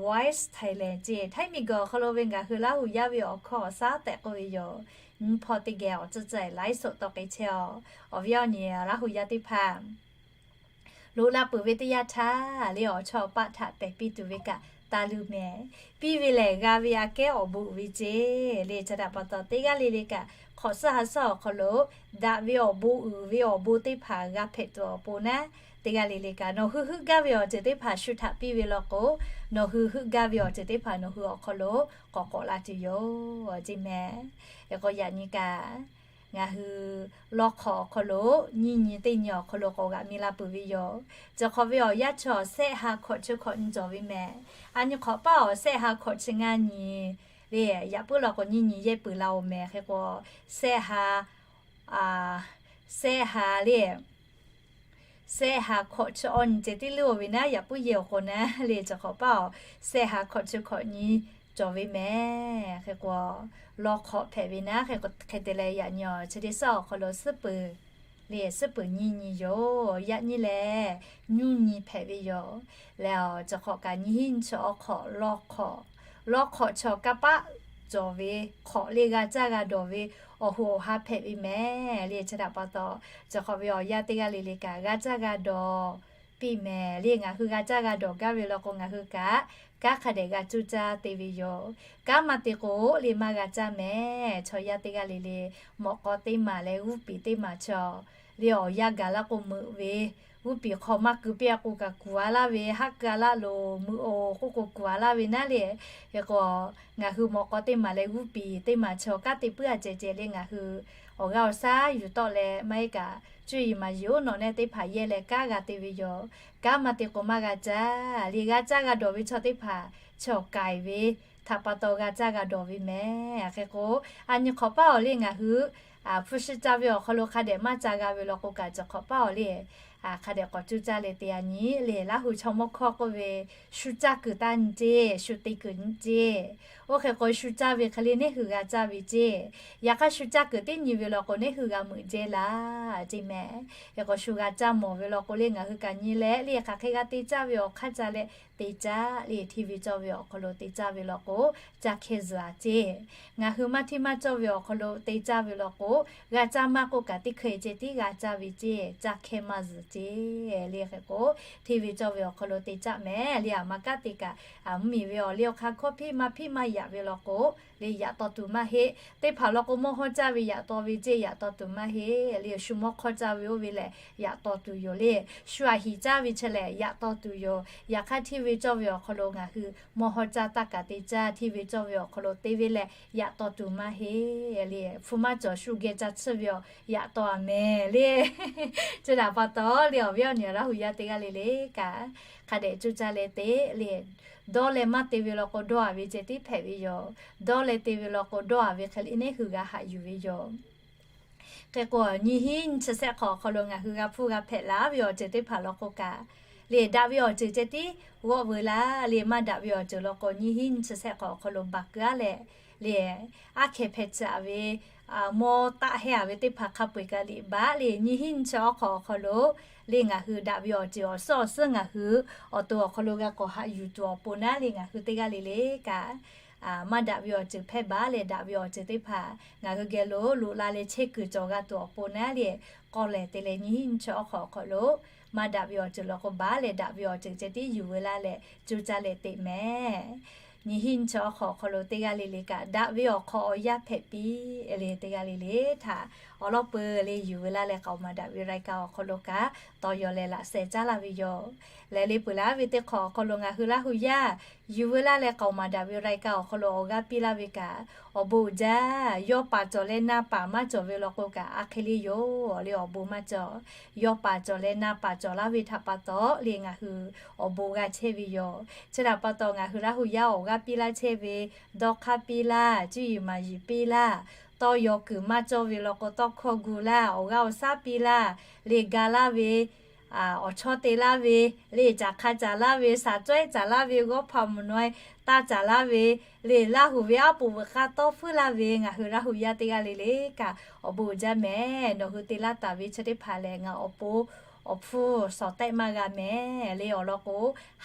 Voice Thailand ceˇ, Htaiˇ miˬ guiˬ awˬ hk'aw lo ve ngaˬ hui Laˇ hu yaˇ ve awˬ hkawˇ awˬ shaˉ tehꞈ k'oˆ ve yoˬ. Nyiˇ hpawˇ teˇ geh awˬ tcuhˉ tcuhˉ ไลฟ์สด tawˆ k'ai chehˇ-oˬ. Awˬ viˉ awˬ nyi Laˇ hu yaˇ teˇ hpaˍ, loꞈ la peuˬ ve teˇ yanˇ htaˇ le, awˬ chawˇ awˬ paˆ htaꞈ tehˬ piˇ tuˬ ve kaꞈ taˇ luˬ mehˍ. Piˇ ve lehˬ g'a ve aꞈ kehˉ awˬ bon uiˍ ve ceˇ le. Chi htaꞈ pa taw teˇ g'aˇ le le kaꞈ hk'awꞈ suhˉ ha suhˉ awˬ hk'aw lo daꞈ ve awˬ bon uiˍ ve awˬ bon teˇ hpaˍ g'a hpehꞈ tuˬ awˬ pon naˉ, teˇ g'aˇ le le kaꞈ nawˬ hui heuˆ gaˇ ve awˬ ceuˬ teˇ hpaˍ shu htaꞈ piˇ ve law k'o, nawˬ hui heuˆ gaˇ ve awˬ ceuˬ teˇ hpaˍ nawˬ hui awˬ hk'aw lo k'awꞈ k'awꞈ la tuˬ yoˬ ceˇ mehˍ. Hk'e k'o, yaꞈ nyi kaꞈ ngaˬ hui lawˇ hk'awꞈ awˬ hk'aw lo nyiˇ nyi teˇ nyi awˬ hk'aw lo k'awꞈ g'aꞈ mi la peuˬ ve yoˬ. Cawˬ hk'awꞈ ve awˬ yanˇ chi awˬ shehˆ ha hkawꞈ chi hkawꞈ nyi cawˬ ve mehˍ. A nyi hk'awꞈ paˇ awˬ shehˆ ha hkawꞈ chi ngaˇ nyi le, yaꞈ puiˉ law k'o nyiˇ nyi yehˇ peuˬ la-oˬ mehˍ. Hk'e k'o, shehˆ ha, shehˆ ha le, shehˆ ha hkawꞈ chi awˬ nyi ceh tiˉ leuˉ-oˬ ve naˉ, yaꞈ puiˉ yehˇ awˬ k'o naˉ le, cawˬ hk'awꞈ paˇ awˬ shehˆ ha hkawꞈ chi hkawꞈ nyi cawˬ ve mehˍ. Hk'e k'o, lawˇ hk'awꞈ hpehꞈ ve naˉ. Hk'e te leh yaꞈ nyi awˬ chi teˇ suhˉ awˬ hk'aw lo suhˉ peuˬ le, suhˉ peuˬ nyiˇ nyi yoˬ. Yaꞈ nyi lehˬ, nyiˇ nyi hpehꞈ ve yoˬ. Leh awˬ cawˬ hk'awꞈ kaꞈ nyiˇ hinˉ nyiˇ chi awˬ hk'awꞈ lawˇ hk'awꞈ, lawˇ hk'awꞈ chi awˬ kanˇ paˆ cawˬ ve hk'awꞈ le g'a caˇ g'a dawˬ ve awˬ hoꞈ awˬ ha hpehꞈ ve mehˍ le. Chi htaꞈ pa taw, cawˬ hk'awꞈ ve awˬ yanˇ teˇ g'aˇ le le kaꞈ g'a caˇ g'a dawˬ piˇ mehˍ le. Ngaˬ hui g'a caˇ g'a dawˬ gaˇ ve law k'o, ngaˬ hui kaꞈ kanˉ hk'a dehꞈ g'a cuˇ caˇ te ve yoˬ. Kanˉ maˇ te k'o le maˇ g'a caˇ mehˍ. Chaw yaˇ teˇ g'aˇ le le mawꞈ k'aw teˇ maˬ leh g'uˇ piˍ teˇ maˬ chi le awˬ yanˇ gaˬ laˇ k'o meuꞈ ve g'uˇ piˍ hk'aw maˇ keu piˇ-a k'o kaꞈ kuˬ-a laˇ ve, haˆ keu-a laˇ loˬ, meuꞈ-oˬ k'oˆ k'o kuˬ-a laˇ ve naˉ le. Hk'e k'o, ngaˬ hui mawꞈ k'aw teˇ maˬ leh g'uˇ piˍ teˇ maˬ chaw kanˉ te puiˉ-a ceh ceh le ngaˬ hui awˬ g'aˇ awˬ shaˉ yuˬ tawˆ leh maˇ heˆ kaꞈ, cuˇ yiˍ maˍ yiˍ oˉ nawꞈ nehˆ teˇ hpaˍ yehˇ leh kanˉ g'a te ve yoˬ. Kanˉ maˇ te k'o maˇ g'a caˇ le. G'a caˇ g'a dawˬ ve chaw teˇ hpaˍ chaw k'ai ve htaꞈ pa taw g'a caˇ g'a dawˬ ve mehˍ. Hk'e k'o, a nyi hk'awꞈ paˇ awˬ le ngaˬ hui hpu shi ca ve awˬ hk'aw lo hk'a dehꞈ maˇ ca g'a ve law k'o kaꞈ, chi hk'awꞈ paˇ awˬ le hk'a dehꞈ k'awꞈ cuˇ caˇ leh te a nyi le. Laˇ hu chaw mawˇ hkawˇ k'oˆ ve, shu caˇ kuiˬ taˇ nyi ceˇ, shu te kuiˬ nyi ceˇ. Oˇ hk'e k'o shu caˇ ve hk'e le neˇ hui g'a caˇ ve ceˇ. Yaꞈ hk'aˇ shu caˇ kuiˬ teˇ nyi ve law k'o neˇ hui g'a meuꞈ jehˇ laˇ ceˇ mehˍ. Hk'e k'o shu g'a caˇ mawˬ ve law k'o le ngaˬ hui kaꞈ nyi leh le hk'aˬ hk'e g'a te caˇ ve awˬ hk'aˇ ca leh te caˇ le. Hteˇ ve cawˇ ve awˬ hk'aw lo te caˇ ve law k'o, caˇ hkehˇ zuhˬ-a ceˇ. Ngaˬ hui maˇ hteˇ maˇ cawˇ ve awˬ hk'aw lo te caˇ ve law k'o, g'a caˇ maˇ k'oˆ kaꞈ teˇ hkui ceh tiˉ g'a caˇ ve ceˇ, caˇ hkehˇ maˇ zuhˬ ceˇ le. Hk'e k'o, hteˇ ve cawˇ ve awˬ hk'aw lo te caˇ mehˍ le. Aˬ ma kanˉ te kaꞈ, mvuhˇmiˬ ve awˬ le awˬ hk'aˇ hkawˇ hpiˇ maˇ hpiˇ maˇ yaꞈ ve law k'o, le yaꞈ taw tuˬ maˇ heˆ. Teˇ hpaˍ law k'o mawˇ hawˇ caˇ ve yaꞈ taw ve ceˇ, yaꞈ taw tuˬ maˇ heˆ le. Shu mawˇ hk'awˇ caˇ ve oˇ ve lehˬ yaꞈ taw tuˬ yoˬ le. Shu aˬ hiˍ caˇ ve chi lehˬ yaꞈ taw tuˬ yoˬ. Yaꞈ hk'aˇ hteˇ ve cawˇ ve awˬ hk'aw lo ngaˬ hui mawˇ hawˇ caˇ taˇ kaꞈ te caˇ, hteˇ ve cawˇ ve awˬ hk'aw lo te ve lehˬ yaꞈ taw tuˬ maˇ heˆ le. Hpu maˇ cawˬ shu geh ca tsuhˇ ve awˬ yaꞈ taw-a mehˍ le. Chi htaꞈ pa taw le awˬ viˉ awˬ nyi Laˇ hu yaˇ teˇ g'aˇ le le kaꞈ, hk'a dehꞈ cuˇ caˇ leh te le. Dawˇ leh maˇ te ve law k'o dawˇ-a ve ceh tiˉ hpehꞈ ve yoˬ. Dawˇ leh te ve law k'o dawˇ-a ve hk'e le neˇ hui g'a haꞈ yuˬ ve yoˬ. Hk'e k'o, nyiˇ hinˉ nyiˇ chi shehˆ hk'awꞈ awˬ hk'aw lo ngaˬ hui g'a hpuˇ g'a hpehꞈ laˇ ve awˬ ceuˬ teˇ hpaˍ law k'o kaꞈ, le daꞈ ve awˬ ceuˬ ceh tiˉ g'awˆ veu laˇ. Le maˇ daꞈ ve awˬ ceuˬ law k'o nyiˇ hinˉ nyiˇ chi shehˆ hk'awꞈ awˬ hk'aw lo baˬ keu-a leh, le aˉ hkeh hpeh tcuh-a ve, mawˇ taˆ hehˇ-a ve teˇ hpaˍ hk'a peu-eˬ kaꞈ liꞈ baˆ le. Nyiˇ hinˉ nyiˇ chi awˉ hk'awꞈ awˬ hk'aw lo le ngaˬ hui daꞈ ve awˬ ceuˬ awˬ suhˉ awˬ suhˉ ngaˬ hui awˬ to awˬ hk'aw lo g'a k'awꞈ haꞈ yuˬ tuˬ awˬ pon naˉ le ngaˬ hui teˇ g'aˇ le le kaꞈ, maˇ daꞈ ve awˬ ceuˬ hpehˇ baˬ leh daꞈ ve awˬ ceuˬ teˇ hpaˍ ngaˬ hui geh lo loꞈ la leh chehˇ kuiˬ cawˬ g'a tuˬ awˬ pon naˉ le, k'awꞈ lehˬ te leh nyiˇ hinˉ nyiˇ chi awˉ hk'awꞈ awˬ hk'aw lo maˇ daꞈ ve awˬ ceuˬ law k'o baˬ leh daꞈ ve awˬ ceuˬ ceh tiˉ yuˬ veu laˇ leh cuˇ caˇ leh teꞈ mehˍ. Nyiˇ hinˉ nyiˇ chi awˉ hk'awꞈ awˬ hk'aw lo teˇ g'aˇ le le kaꞈ daꞈ ve awˬ hk'awꞈ awˬ yaˇ hpehꞈ piˇ le. Teˇ g'aˇ le le htaꞈ awˬ lawn peuˬ le yuˬ veu laˇ leh k'aoˍ maˍ daꞈ ve รายการ awˬ hk'aw lo kaꞈ tawˇ yaw leh laꞈ sheh caˉ laˇ ve yoˬ. Lehˬ le peuˬ laˇ ve teˇ hk'awꞈ awˬ hk'aw lo ngaˬ hui Laˇ hu yaˇ yuˬ veu laˇ leh k'aoˍ maˍ daꞈ ve รายการ awˬ hk'aw lo awˬ g'aˇ piˇ laˇ ve kaꞈ awˬ bon uiˍ jaˇ. Yawˇ paˍ cawˬ leh na paˍ maˇ cawˬ ve law k'o kaꞈ a hk'e le yoˬ le awˬ bon maˇ cawˬ. Yawˇ paˍ cawˬ leh na paˍ cawˬ laˇ ve htaꞈ pa taw le ngaˬ hui awˬ bon g'a chehˇ ve yoˬ. Chi htaꞈ pa taw ngaˬ hui Laˇ hu yaˇ awˬ g'aˇ piˇ laˇ chehˇ ve, dawˇ hk'aˇ piˇ laˇ, cuˇ yiˍ maˍ yiˍ piˇ laˇ, tawˇ yaw kuiˬ maˇ cawˇ ve law k'o tawˇ hkawˇ gu laˇ, awˬ g'aˇ awˬ shaˉ piˇ laˇ, le ga laˇ ve awˬ chawˇ te laˇ ve, le caˬ hk'a caˬ laˇ ve, shaˍ cawehˉ caˬ laˇ ve, g'awˇ hpaꞈ mvuhˬ naweh taˇ caˬ laˇ ve, le Laˇ hu ve aˉ poꞈ veuꞈ k'aˇ tawˇ hpfuhˇ laˇ ve ngaˬ hui Laˇ hu yaˇ teˇ g'aˇ le le kaꞈ awˬ bon uiˍ jaˇ mehˍ. Nawˬ hui te laˇ taˍ ve chi teˇ hpaˍ lehˬ ngaˬ awˬ pon awˬ hpfuhˇ shawˍ tehˆ maˇ g'a mehˍ le. Awˬ lawn k'o,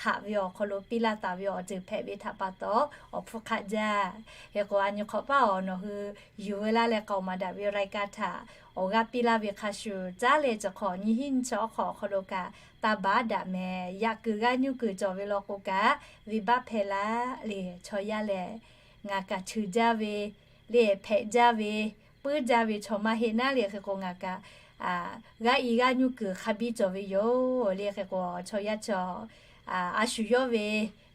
haꞈ ve awˬ hk'aw lo piˇ laˇ taˍ ve awˬ ceuˬ hpehꞈ ve htaꞈ pa taw awˬ hpfuhˇ hk'aˆ jaˇ. Hk'e k'o, a nyi hk'awꞈ paˇ awˬ nawˬ hui yuˬ veu laˇ leh k'aoˍ maˍ daꞈ ve รายการ htaꞈ awˬ g'aˇ piˇ laˇ ve hk'a shuˍ caˉ leh chi hk'awꞈ nyiˇ hinˉ nyiˇ chi awˉ hk'awꞈ awˬ hk'aw lo kaꞈ taˇ baˬ daꞈ mehˍ. Yaꞈ kuiˬ g'aˇ nuˇ kuiˬ cawˬ ve law k'o kaꞈ, venˇbaˆ hpehˇ laˇ le chaw yaˇ lehˬ, ngaˬ kaꞈ cheuˬ jaˇ ve le hpehꞈ jaˇ ve, puiˉ jaˇ ve chaw maˇ heˆ naˉ le. Hk'e k'o ngaˬ kaꞈ g'aˇ i g'aˇ nuˇ kuiˬ hk'a biˇ cawˬ ve yoˬ le. Hk'e k'o chaw yaˇ chaw a shu yawˇ ve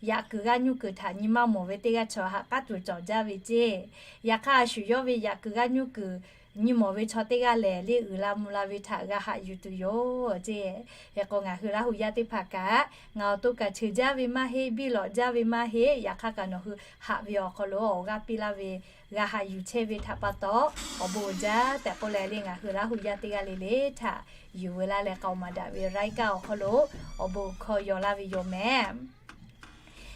yaꞈ kuiˬ g'aˇ nuˇ kuiˬ htaꞈ nyi maˇ mawˬ ve teˇ g'aˇ chaw haꞈ k'aˉ tuˬ cawˬ jaˇ ve ceˇ. Yaꞈ hk'aˇ a shu yawˇ ve yaꞈ kuiˬ g'aˇ nuˇ kuiˬ nyi mawˬ ve chaw teˇ g'aˇ lehˬ le uiˍ la mvuh la ve htaꞈ g'a haꞈ yuˬ tuˬ yoˬ ceˇ. Hk'e k'o ngaˬ hui Laˇ hu yaˇ teˇ hpaˍ kaꞈ ngaˬ awˬ to kaꞈ cheuˬ jaˇ ve maˇ heˆ, biˇ lawꞈ jaˇ ve maˇ heˆ. Yaꞈ hk'aˇ kaꞈ nawˬ hui haꞈ ve awˬ hk'aw lo awˬ g'aˇ piˇ laˇ ve g'a haꞈ yuˬ chehˇ ve htaꞈ pa taw awˬ bon uiˍ jaˇ tehꞈ k'oˆ leh le ngaˬ hui Laˇ hu yaˇ teˇ g'aˇ le le htaꞈ yuˬ veu laˇ leh k'aoˍ maˍ daꞈ ve รายการ awˬ hk'aw lo awˬ bon hkawˇ yaw laˇ ve yoˬ mehˍ.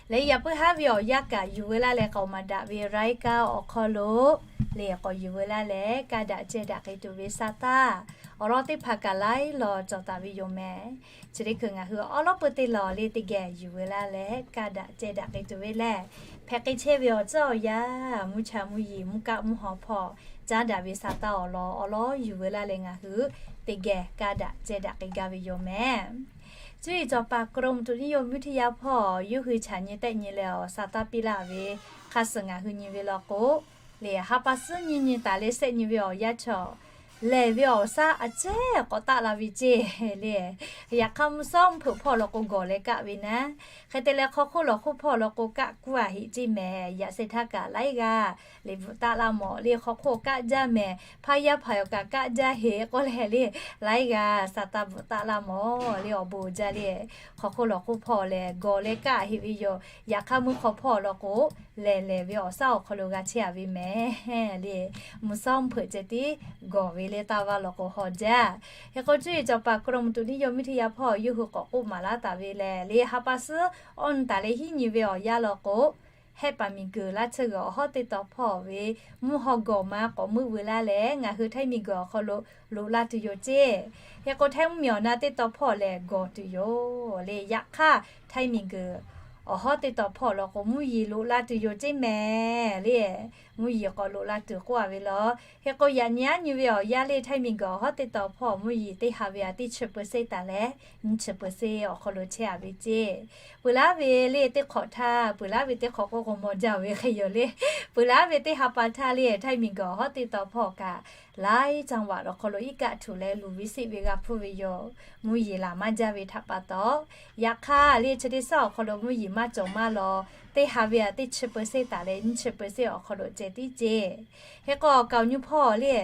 Leh yaꞈ puiˉ haˉ ve awˬ yanˇ kaꞈ yuˬ veu laˇ leh k'aoˍ maˍ daꞈ ve รายการ awˬ hk'aw lo le k'awꞈ yuˬ veu laˇ leh ka daꞈ ceh daꞈ k'ai tuˬ ve sa taˇ awˬ lawn teˇ hpaˍ kaꞈ laiˉ law cawˬ taˍ ve yoˬ mehˍ. Chi teˇ hkui ngaˬ hui awˉ lawˉ peu teˇ lawˬ le teˇ geh yuˬ veu laˇ leh ka daꞈ ceh daꞈ k'ai tuˬ ve lehˬ, hpehꞈ k'ai chehˇ ve awˬ tcuhˉ awˬ yanˇ mvuhˇ cha mvuhˇ yeˬ mvuhˇ kaˆ mvuhˇ haw hpawˇ caˉ daꞈ ve sa taˇ awˬ lawn awˉ lawˉ yuˬ veu laˇ leh ngaˬ hui teˇ geh ka daꞈ ceh daꞈ k'ai gaˇ ve yoˬ mehˍ. Cuˇ yiˍ cawˬ paˍ กรมอุตุนิยมวิทยา hpawˇ yawˇ hui chaꞈ nyi tehˆ nyi leh awˬ sa taˇ piˇ laˇ ve hk'a suhˍ ngaˬ hui nyi ve law k'o, le ha pa suhˉ nyi nyi taˍ leh shehˆ nyi ve awˬ yanˇ chaw lehˬ ve awˬ shaˉ a ceˉ k'awꞈ taˆ la ve ceˇ le. Yaꞈ hk'aˇ mvuhˇ shawˉ mvuhˇ hpeuꞈ hpawˇ law k'o gawˬ leh kaˆ ve naˉ, hk'e te leh hk'aw hk'oˆ lawˬ hk'oˆ hpawˇ law k'o kaˆ kuˇ a heꞈ ceˇ mehˍ. Yaꞈ sheh htaˇ kaꞈ laiˉ g'aˇ le bvuhꞈ taˆ laˇ mawˬ le. Hk'aw hk'oˆ kaˆ jaˇ mehˍ, hpaˇ yaˇ hpaˍ awˬ kaꞈ kaˆ jaˇ heꞈ k'oˆ leh le, laiˉ g'aˇ sa taˇ bvuhꞈ taˆ laˇ mawˬ le. Awˬ bon jaˇ le, hk'aw hk'oˆ lawˬ hk'oˆ hpawˇ lehˬ gawˬ leh kaˆ heꞈ ve yoˬ. Yaꞈ hk'aˇ mvuhˇ hk'aw hpawˇ law k'o lehˬ lehˬ ve awˬ shaˉ awˬ hk'aw lo g'a chehˇ a ve mehˍ le. Mvuhˇ shawˉ mvuhˇ hpeuꞈ ceh tiˉ gawˬ ve le taˇ vaˇ law k'o haw jaˇ. Hk'e k'o cuˇ yiˍ cawˬ paˍ กรมอุตุนิยมวิทยา hpawˇ yawˇ hui k'awꞈ k'oˆ maˍ laˇ taˍ ve lehˬ le, ha pa suhˉ awˇ nyi taˍ leh hiˉ nyi ve awˬ yanˇ law k'o, hehˆ paˍ miˬguiˬ laˇ tsuhˇ g'uiˬ awˬ hawˉ teˇ taw hpawˇ ve mvuhˇ haw gawˬ ma k'awꞈ meuˆ veu laˇ leh ngaˬ hui Htaiˇ miˬguiˬ awˬ hk'aw lo loꞈ la tuˬ yoˬ ceˇ. Hk'e k'o Htaiˇ mvuhˇmiˬ awˬ na teˇ taw hpawˇ lehˬ gawˬ tuˬ yoˬ le. Yaꞈ hk'aˇ Htaiˇ miˬguiˬ awˬ hawˉ teˇ taw hpawˇ law k'o mvuhˇ yeˬ loꞈ la tuˬ yoˬ ceˇ mehˍ le. Mvuhˇ yeˬ k'awꞈ loꞈ la tuˬ k'oˆ a ve law. Hk'e k'o yaꞈ nyi aˉ nyi ve awˬ yanˇ le Htaiˇ miˬguiˬ awˬ hawˉ teˇ taw hpawˇ mvuhˇ yeˬ teˇ ha ve a teˇ chi เปอร์เซ็นต์ taˍ leh nyiˇ chi เปอร์เซ็นต์ awˬ hk'aw lo chehˇ a ve ceˇ. Peuˬ laˇ ve le teˇ hk'awꞈ htaˇ peuˬ laˇ ve teˇ hk'awꞈ k'oˆ k'o mawˬ jaˇ ve hk'e yoˬ le. Peuˬ laˇ ve teˇ ha pa htaˇ le Htaiˇ miˬguiˬ awˬ hawˉ teˇ taw hpawˇ kaꞈ laiˉ caˇ vaꞈ law hk'aw lo iˉ kaˆ htuꞈ leh luˬ ve siˆ ve g'a hpuˇ ve yoˬ. Mvuhˇ yeˬ laˬ maˇ jaˇ ve htaꞈ pa taw, yaꞈ hk'aˇ le chi teˇ shaˉ awˬ hk'aw lo mvuhˇ yeˬ maˇ cawˬ maˇ law, teˇ ha ve a teˇ chi เปอร์เซ็นต์ taˍ leh nyiˇ chi เปอร์เซ็นต์ awˬ hk'aw lo ceh tiˉ ceˇ. Hk'e k'o awˬ kaˍ awˬ nyi hpawˇ le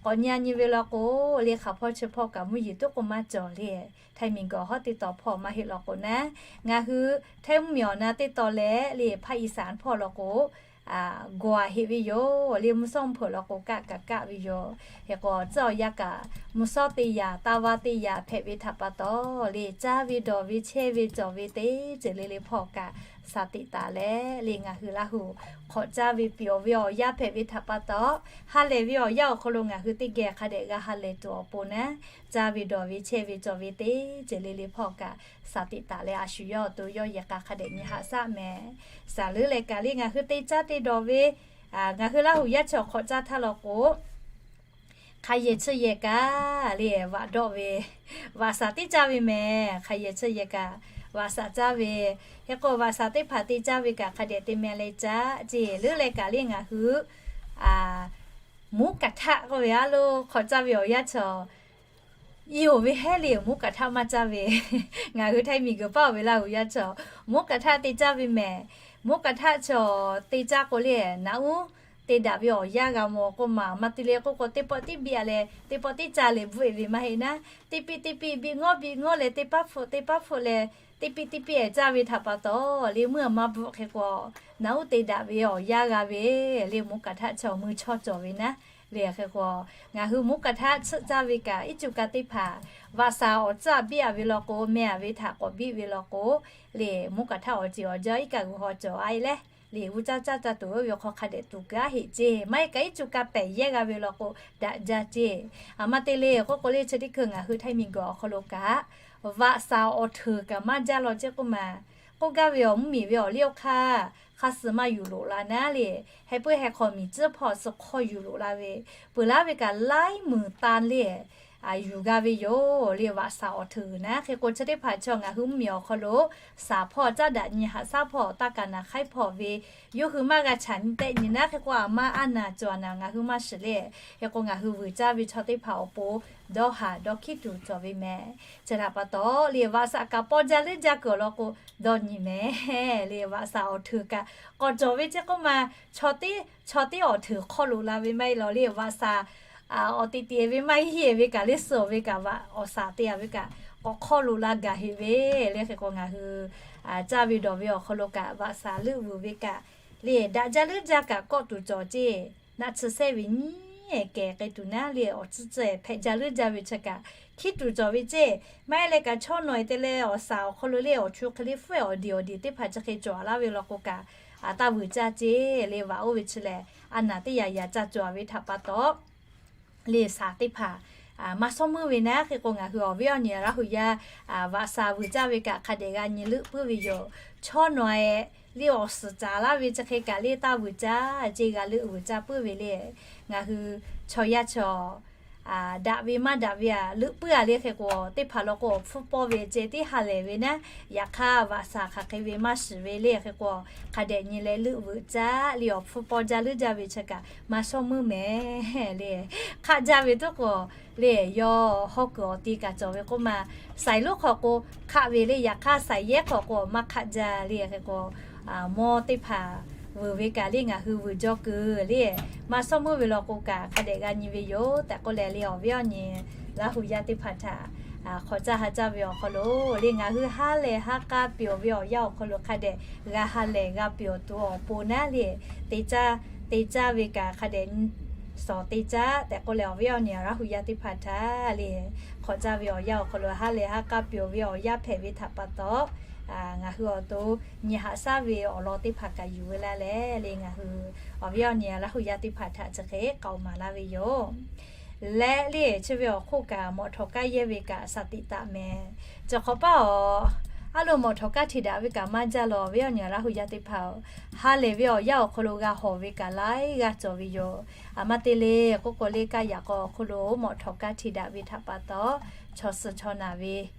k'awꞈ nyi a nyi ve law k'o le hk'aˬ hpawˇ chi hpawˇ kaꞈ mvuhˇ yeˬ tuˉ k'o maˇ cawˬ le. Htaiˇ miˬguiˬ awˬ hawˉ teˇ taw hpawˇ maˇ heˆ law k'o naˉ, ngaˬ hui Htaiˇ mvuhˇmiˬ awˬ na teˇ taw leh le ภาคอีสาน hpawˇ law k'o gawˬ a heꞈ ve yoˬ le. Mvuhˇ shawˉ mvuhˇ hpeuꞈ law k'o kaˆ kaꞈ kaˆ ve yoˬ. Hk'e k'o tcuhˉ awˬ yanˇ kaꞈ mvuhˇ shawˉ teˇ yanˇ taˇ vaˇ teˇ yanˇ hpehꞈ ve htaꞈ pa taw le caˇ ve dawˬ ve chehˇ ve cawˬ ve teˇ ceuˬ le le hpawˇ kaꞈ shaˍ teꞈ taˍ leh le ngaˬ hui Laˇ huˍ hk'awꞈ caˇ ve piawˬ ve awˬ yanˇ hpehꞈ ve htaꞈ pa taw, ha lehˬ ve awˬ yanˇ awˬ hk'aw lo ngaˬ hui teˇ geh hk'a dehꞈ g'a ha lehˬ tuˬ awˬ pon naˉ, caˇ ve dawˬ ve chehˇ ve cawˬ ve teˇ ceuˬ le le hpawˇ kaꞈ shaˍ teꞈ taˍ leh a shu yawˇ awˬ to yawˇ yehˬ k'a hk'a dehꞈ nyi haꞈ shaˆ mehˍ. Shaˍ leuˉ leh kaꞈ le ngaˬ hui te caˇ te dawˬ ve, ngaˬ hui Laˇ huˍ yaˇ chi awˬ hk'awꞈ caˇ htaˇ law k'o hk'a yehˬ chi yehˬ kaꞈ le vaꞈ dawˆ ve, vaꞈ shaˍ teˇ caˇ ve mehˍ. Hk'a yehˬ chi yehˬ kaꞈ vaꞈ shaˍ caˇ ve, hk'e k'o vaꞈ shaˍ teˇ hpaˍ te caˇ ve kaꞈ hk'a dehꞈ te meh leh caˇ ceˇ. Leuˉ leh kaꞈ le ngaˬ hui หมูกระทะ k'oˆ ve a lo hk'awꞈ caˇ ve awˬ yanˇ chi i oˬ ve hehˉ le หมูกระทะ maˇ caˇ ve. Ngaˬ hui Htaiˇ miˬguiˬ paˇ oˬ ve Laˇ huˍ yaˇ chi หมูกระทะ te caˇ ve mehˍ. หมูกระทะ chi te caˇ k'o le naꞈ uˉ te daꞈ ve awˬ yanˇ g'a mawˬ k'o maˬ maˇ te le k'oˆ k'o teˇ pawˆ tiˉ biˇ a leh teˇ pawˆ tiˉ ca leh bvuhˆ e ve maˇ heˆ naˉ, teˇ piˇ teˇ piˇ biˇ ngawˉ biˇ ngawˉ leh teˇ paˉ hpfuhˆ teˇ paˉ hpfuhˆ leh teˇ piˇ teˇ piˇ ehˍ caˇ ve htaꞈ pa taw le meuˇ a maˇ bvuhˆ hk'e k'o naꞈ uˉ te daꞈ ve awˬ yanˇ g'a ve le หมูกระทะ chi mui chaw cawˬ ve naˉ le. Hk'e k'o ngaˬ hui หมูกระทะ tsuhˆ caˇ ve kaꞈ iˉ cuˇ ka teˇ hpaˍ vaꞈ shaˍ awˬ tcuhˆ biˇ a ve law k'o meh a ve htaꞈ k'awꞈ biˇ ve law k'o le หมูกระทะ awˬ ceˬ awˬ jaˇ iˉ kaˆ g'uiˬ haw cawˬ a e leh le g'uˇ caˇ caˇ caˇ tuˬ oˇ ve hk'aw hk'a dehꞈ tuˬ kaꞈ heˆ ceˇ. Maˇ heˆ kaꞈ iˉ cuˇ ka pehˍ yehˇ g'a ve law k'o daꞈ jaˇ ceˇ. A maˇ te le k'oˆ k'o le chi teˇ hkui ngaˬ hui Htaiˇ miˬguiˬ awˬ hk'aw lo kaꞈ vaꞈ shaˍ awˬ hteuˍ kaꞈ maˇ jaˇ law ceˇ k'oˆ maˬ. K'oˆ gaˇ ve awˬ mvuhˇmiˬ ve awˬ liˇ awˬ hk'aˇ hk'a suh maˇ yuˬ loꞈ la naˉ le, heh puiˉ heh hk'aw miˬ tcuhˉ hpawˇ suh hk'awˇ yuˬ loꞈ la ve, peuˬ laˉ ve kaꞈ laiˉ meunˍ tan le yuˬ g'a ve yoˬ le vaꞈ shaˍ awˬ hteuˍ naˉ. Hk'e k'o chi teˇ hpaˍ chaw ngaˬ hui mvuhˇmiˬ awˬ hk'aw lo shaˍ hpawˇ caˉ daꞈ nyi haꞈ shaˉ hpawˇ taˇ kaˍ naˍ hk'aiˉ hpawˇ ve yawˇ hui maˇ g'a caꞈ nyi tehˆ nyi naˉ. Hk'e k'o a ma a naˍ cawˬ a naˍ ngaˬ hui maˇ shiˍ le. Hk'e k'o ngaˬ hui vuiˬ caˇ ve chaw teˇ hpaˍ awˬ pon dawˇ haˍ dawˇ hkiˉ tuˬ cawˬ ve mehˍ. Chi htaꞈ pa taw le vaꞈ shaˍ kaꞈ paw jaˇ leuˉ jaˇ kuiˬ awˬ lawn k'o dawˇ nyi mehˍ le vaꞈ shaˍ awˬ hteuˍ kaꞈ k'awꞈ cawˬ ve ceˇ k'oˆ maˬ. Chaw teˇ awˬ hteuˍ hk'awˇ loꞈ la ve maˇ heˆ law le vaꞈ shaˍ awˬ teꞈ teꞈ ve maˇ heˆ ve kaꞈ le suh ve kaꞈ vaꞈ awˬ shaˍ te a ve kaꞈ k'awꞈ hk'awˇ loꞈ la gaˬ heꞈ ve le. Hk'e k'o ngaˬ hui caˇ ve dawˬ ve awˬ hk'aw lo kaꞈ vaꞈ shaˍ leuˆ vuiˬ ve kaꞈ le daꞈ jaˇ leuˉ jaˇ kaꞈ kawˆ tuˬ cawˬ ceˇ. Naˆ tsuhˇ sehˉ ve nyiˉ kehˬ k'ai tuˬ naˉ le awˬ tcuhˉ tcuhˉ hpehꞈ jaˇ leuˉ jaˇ ve chi kaꞈ hkiˉ tuˬ cawˬ ve ceˇ. Maˇ heˆ leh kaꞈ chaw nawˬ e te leh awˬ shaˍ awˬ hk'aw lo le awˬ chu hk'e le hpfuhˇ awˬ diˬ awˬ diˬ teˇ hpaˍ chi hk'e cawˬ a laˇ ve law k'o kaꞈ taˇ vuiˬ caˇ ceˇ le vaꞈ oˇ ve chi lehˬ a naˍ teˇ yaꞈ yaꞈ caˇ cawˬ a ve htaꞈ pa taw le shaˍ teˇ hpaˍ maˇ shawˉ meuˇ ve naˉ. Hk'e k'o ngaˬ hui awˬ viˉ awˬ nyi Laˇ huˍ yaˇ vaꞈ shaˍ vuiˬ caˇ ve kaꞈ hk'a dehꞈ g'a nyi leuˆ puiˉ ve yoˬ. Chaw nawˬ e le awˬ suhˍ caˍ laˇ ve chi hk'e kaꞈ le taˇ vuiˬ caˇ ceˇ g'a leuˆ vuiˬ caˇ puiˉ ve le. Ngaˬ hui chaw yaˇ chaw daꞈ ve maˇ daꞈ ve a leuˆ puiˉ a le hk'e k'o, teˇ hpaˍ law k'o awˬ hpfuhˇ pawˇ ve ceh tiˉ ha lehˬ ve naˉ, yaꞈ hk'aˇ vaꞈ shaˍ hk'aˬ hk'e ve maˇ shiˍ ve le hk'e k'o, hk'a dehꞈ nyi leh leuˆ veuꞈ caˉ le awˬ hpfuhˇ pawˇ jaˇ leuˉ jaˇ ve chi kaꞈ maˇ shawˉ meuˇ mehˍ le. Hk'aˆ jaˇ ve tuˉ k'o le, yawˇ hawˉ kuiˬ awˬ ti kaꞈ cawˬ ve k'oˆ ma, saiˍ lonˉ hk'aw k'o hk'aˆ ve le, yaꞈ hk'aˇ saiˍ yehˉ hk'aw k'o maˇ hk'aˆ jaˇ le hk'e k'o, mawˇ teˇ hpaˍ vuiˬ ve kaꞈ le ngaˬ hui vuiˬ jaw kuiˬ le, maˇ shawˉ meuˇ ve law k'o kaꞈ hk'a dehꞈ g'a nyi ve yoˬ tehꞈ k'oˆ leh le, awˬ viˉ awˬ nyi Laˇ hu yaˇ teˇ hpaˍ htaꞈ hk'awꞈ caˇ ha caˇ ve awˬ hk'aw lo le, ngaˬ hui ha lehˬ ha k'a peuˬ-oˬ ve awˬ yanˇ awˬ hk'aw lo hk'a dehꞈ g'a ha lehˬ g'a peuˬ awˬ to awˬ pon naˉ le, te caˇ, te caˇ ve kaꞈ hk'a dehꞈ shawˍ te caˇ tehꞈ k'oˆ leh, awˬ viˉ awˬ nyi Laˇ hu yaˇ teˇ hpaˍ htaꞈ le hk'awꞈ caˇ ve awˬ yanˇ awˬ hk'aw lo ha lehˬ ha k'a peuˬ-oˬ ve awˬ yanˇ hpehꞈ ve htaꞈ pa taw, ngaˬ hui awˬ to nyi haꞈ shaˉ ve awˬ lawn teˇ hpaˍ kaꞈ yuˬ ve laˇ leh le, ngaˬ hui awˬ viˉ awˬ nyi Laˇ hu yaˇ teˇ hpaˍ htaꞈ chi hk'e k'aoˍ maˍ laˇ ve yoˬ. Leh le chi ve awˬ hk'oˆ kaꞈ mawꞈ htawˍ kaˇ yehˇ ve kaꞈ shaˍ tiꞈ taˍ mehˍ. Chi hk'awꞈ paˇ-oˬ, aˉ lo mawꞈ htawˍ kaˇ hti daꞈ ve kaꞈ maˇ jaˇ law, awˬ viˉ awˬ nyi Laˇ hu yaˇ teˇ hpaˍ-oˬ, ha lehˬ ve awˬ yanˇ awˬ hk'aw lo g'a hawˬ ve kaꞈ laiˉ g'aˇ cawˬ ve yoˬ. Aˬ ma te le k'oˆ k'o le, kaˇ yaꞈ k'aw awˬ hk'aw lo mawꞈ htawˍ kaˇ hti daꞈ ve htaꞈ pa taw, chaw suh chaw naˬ ve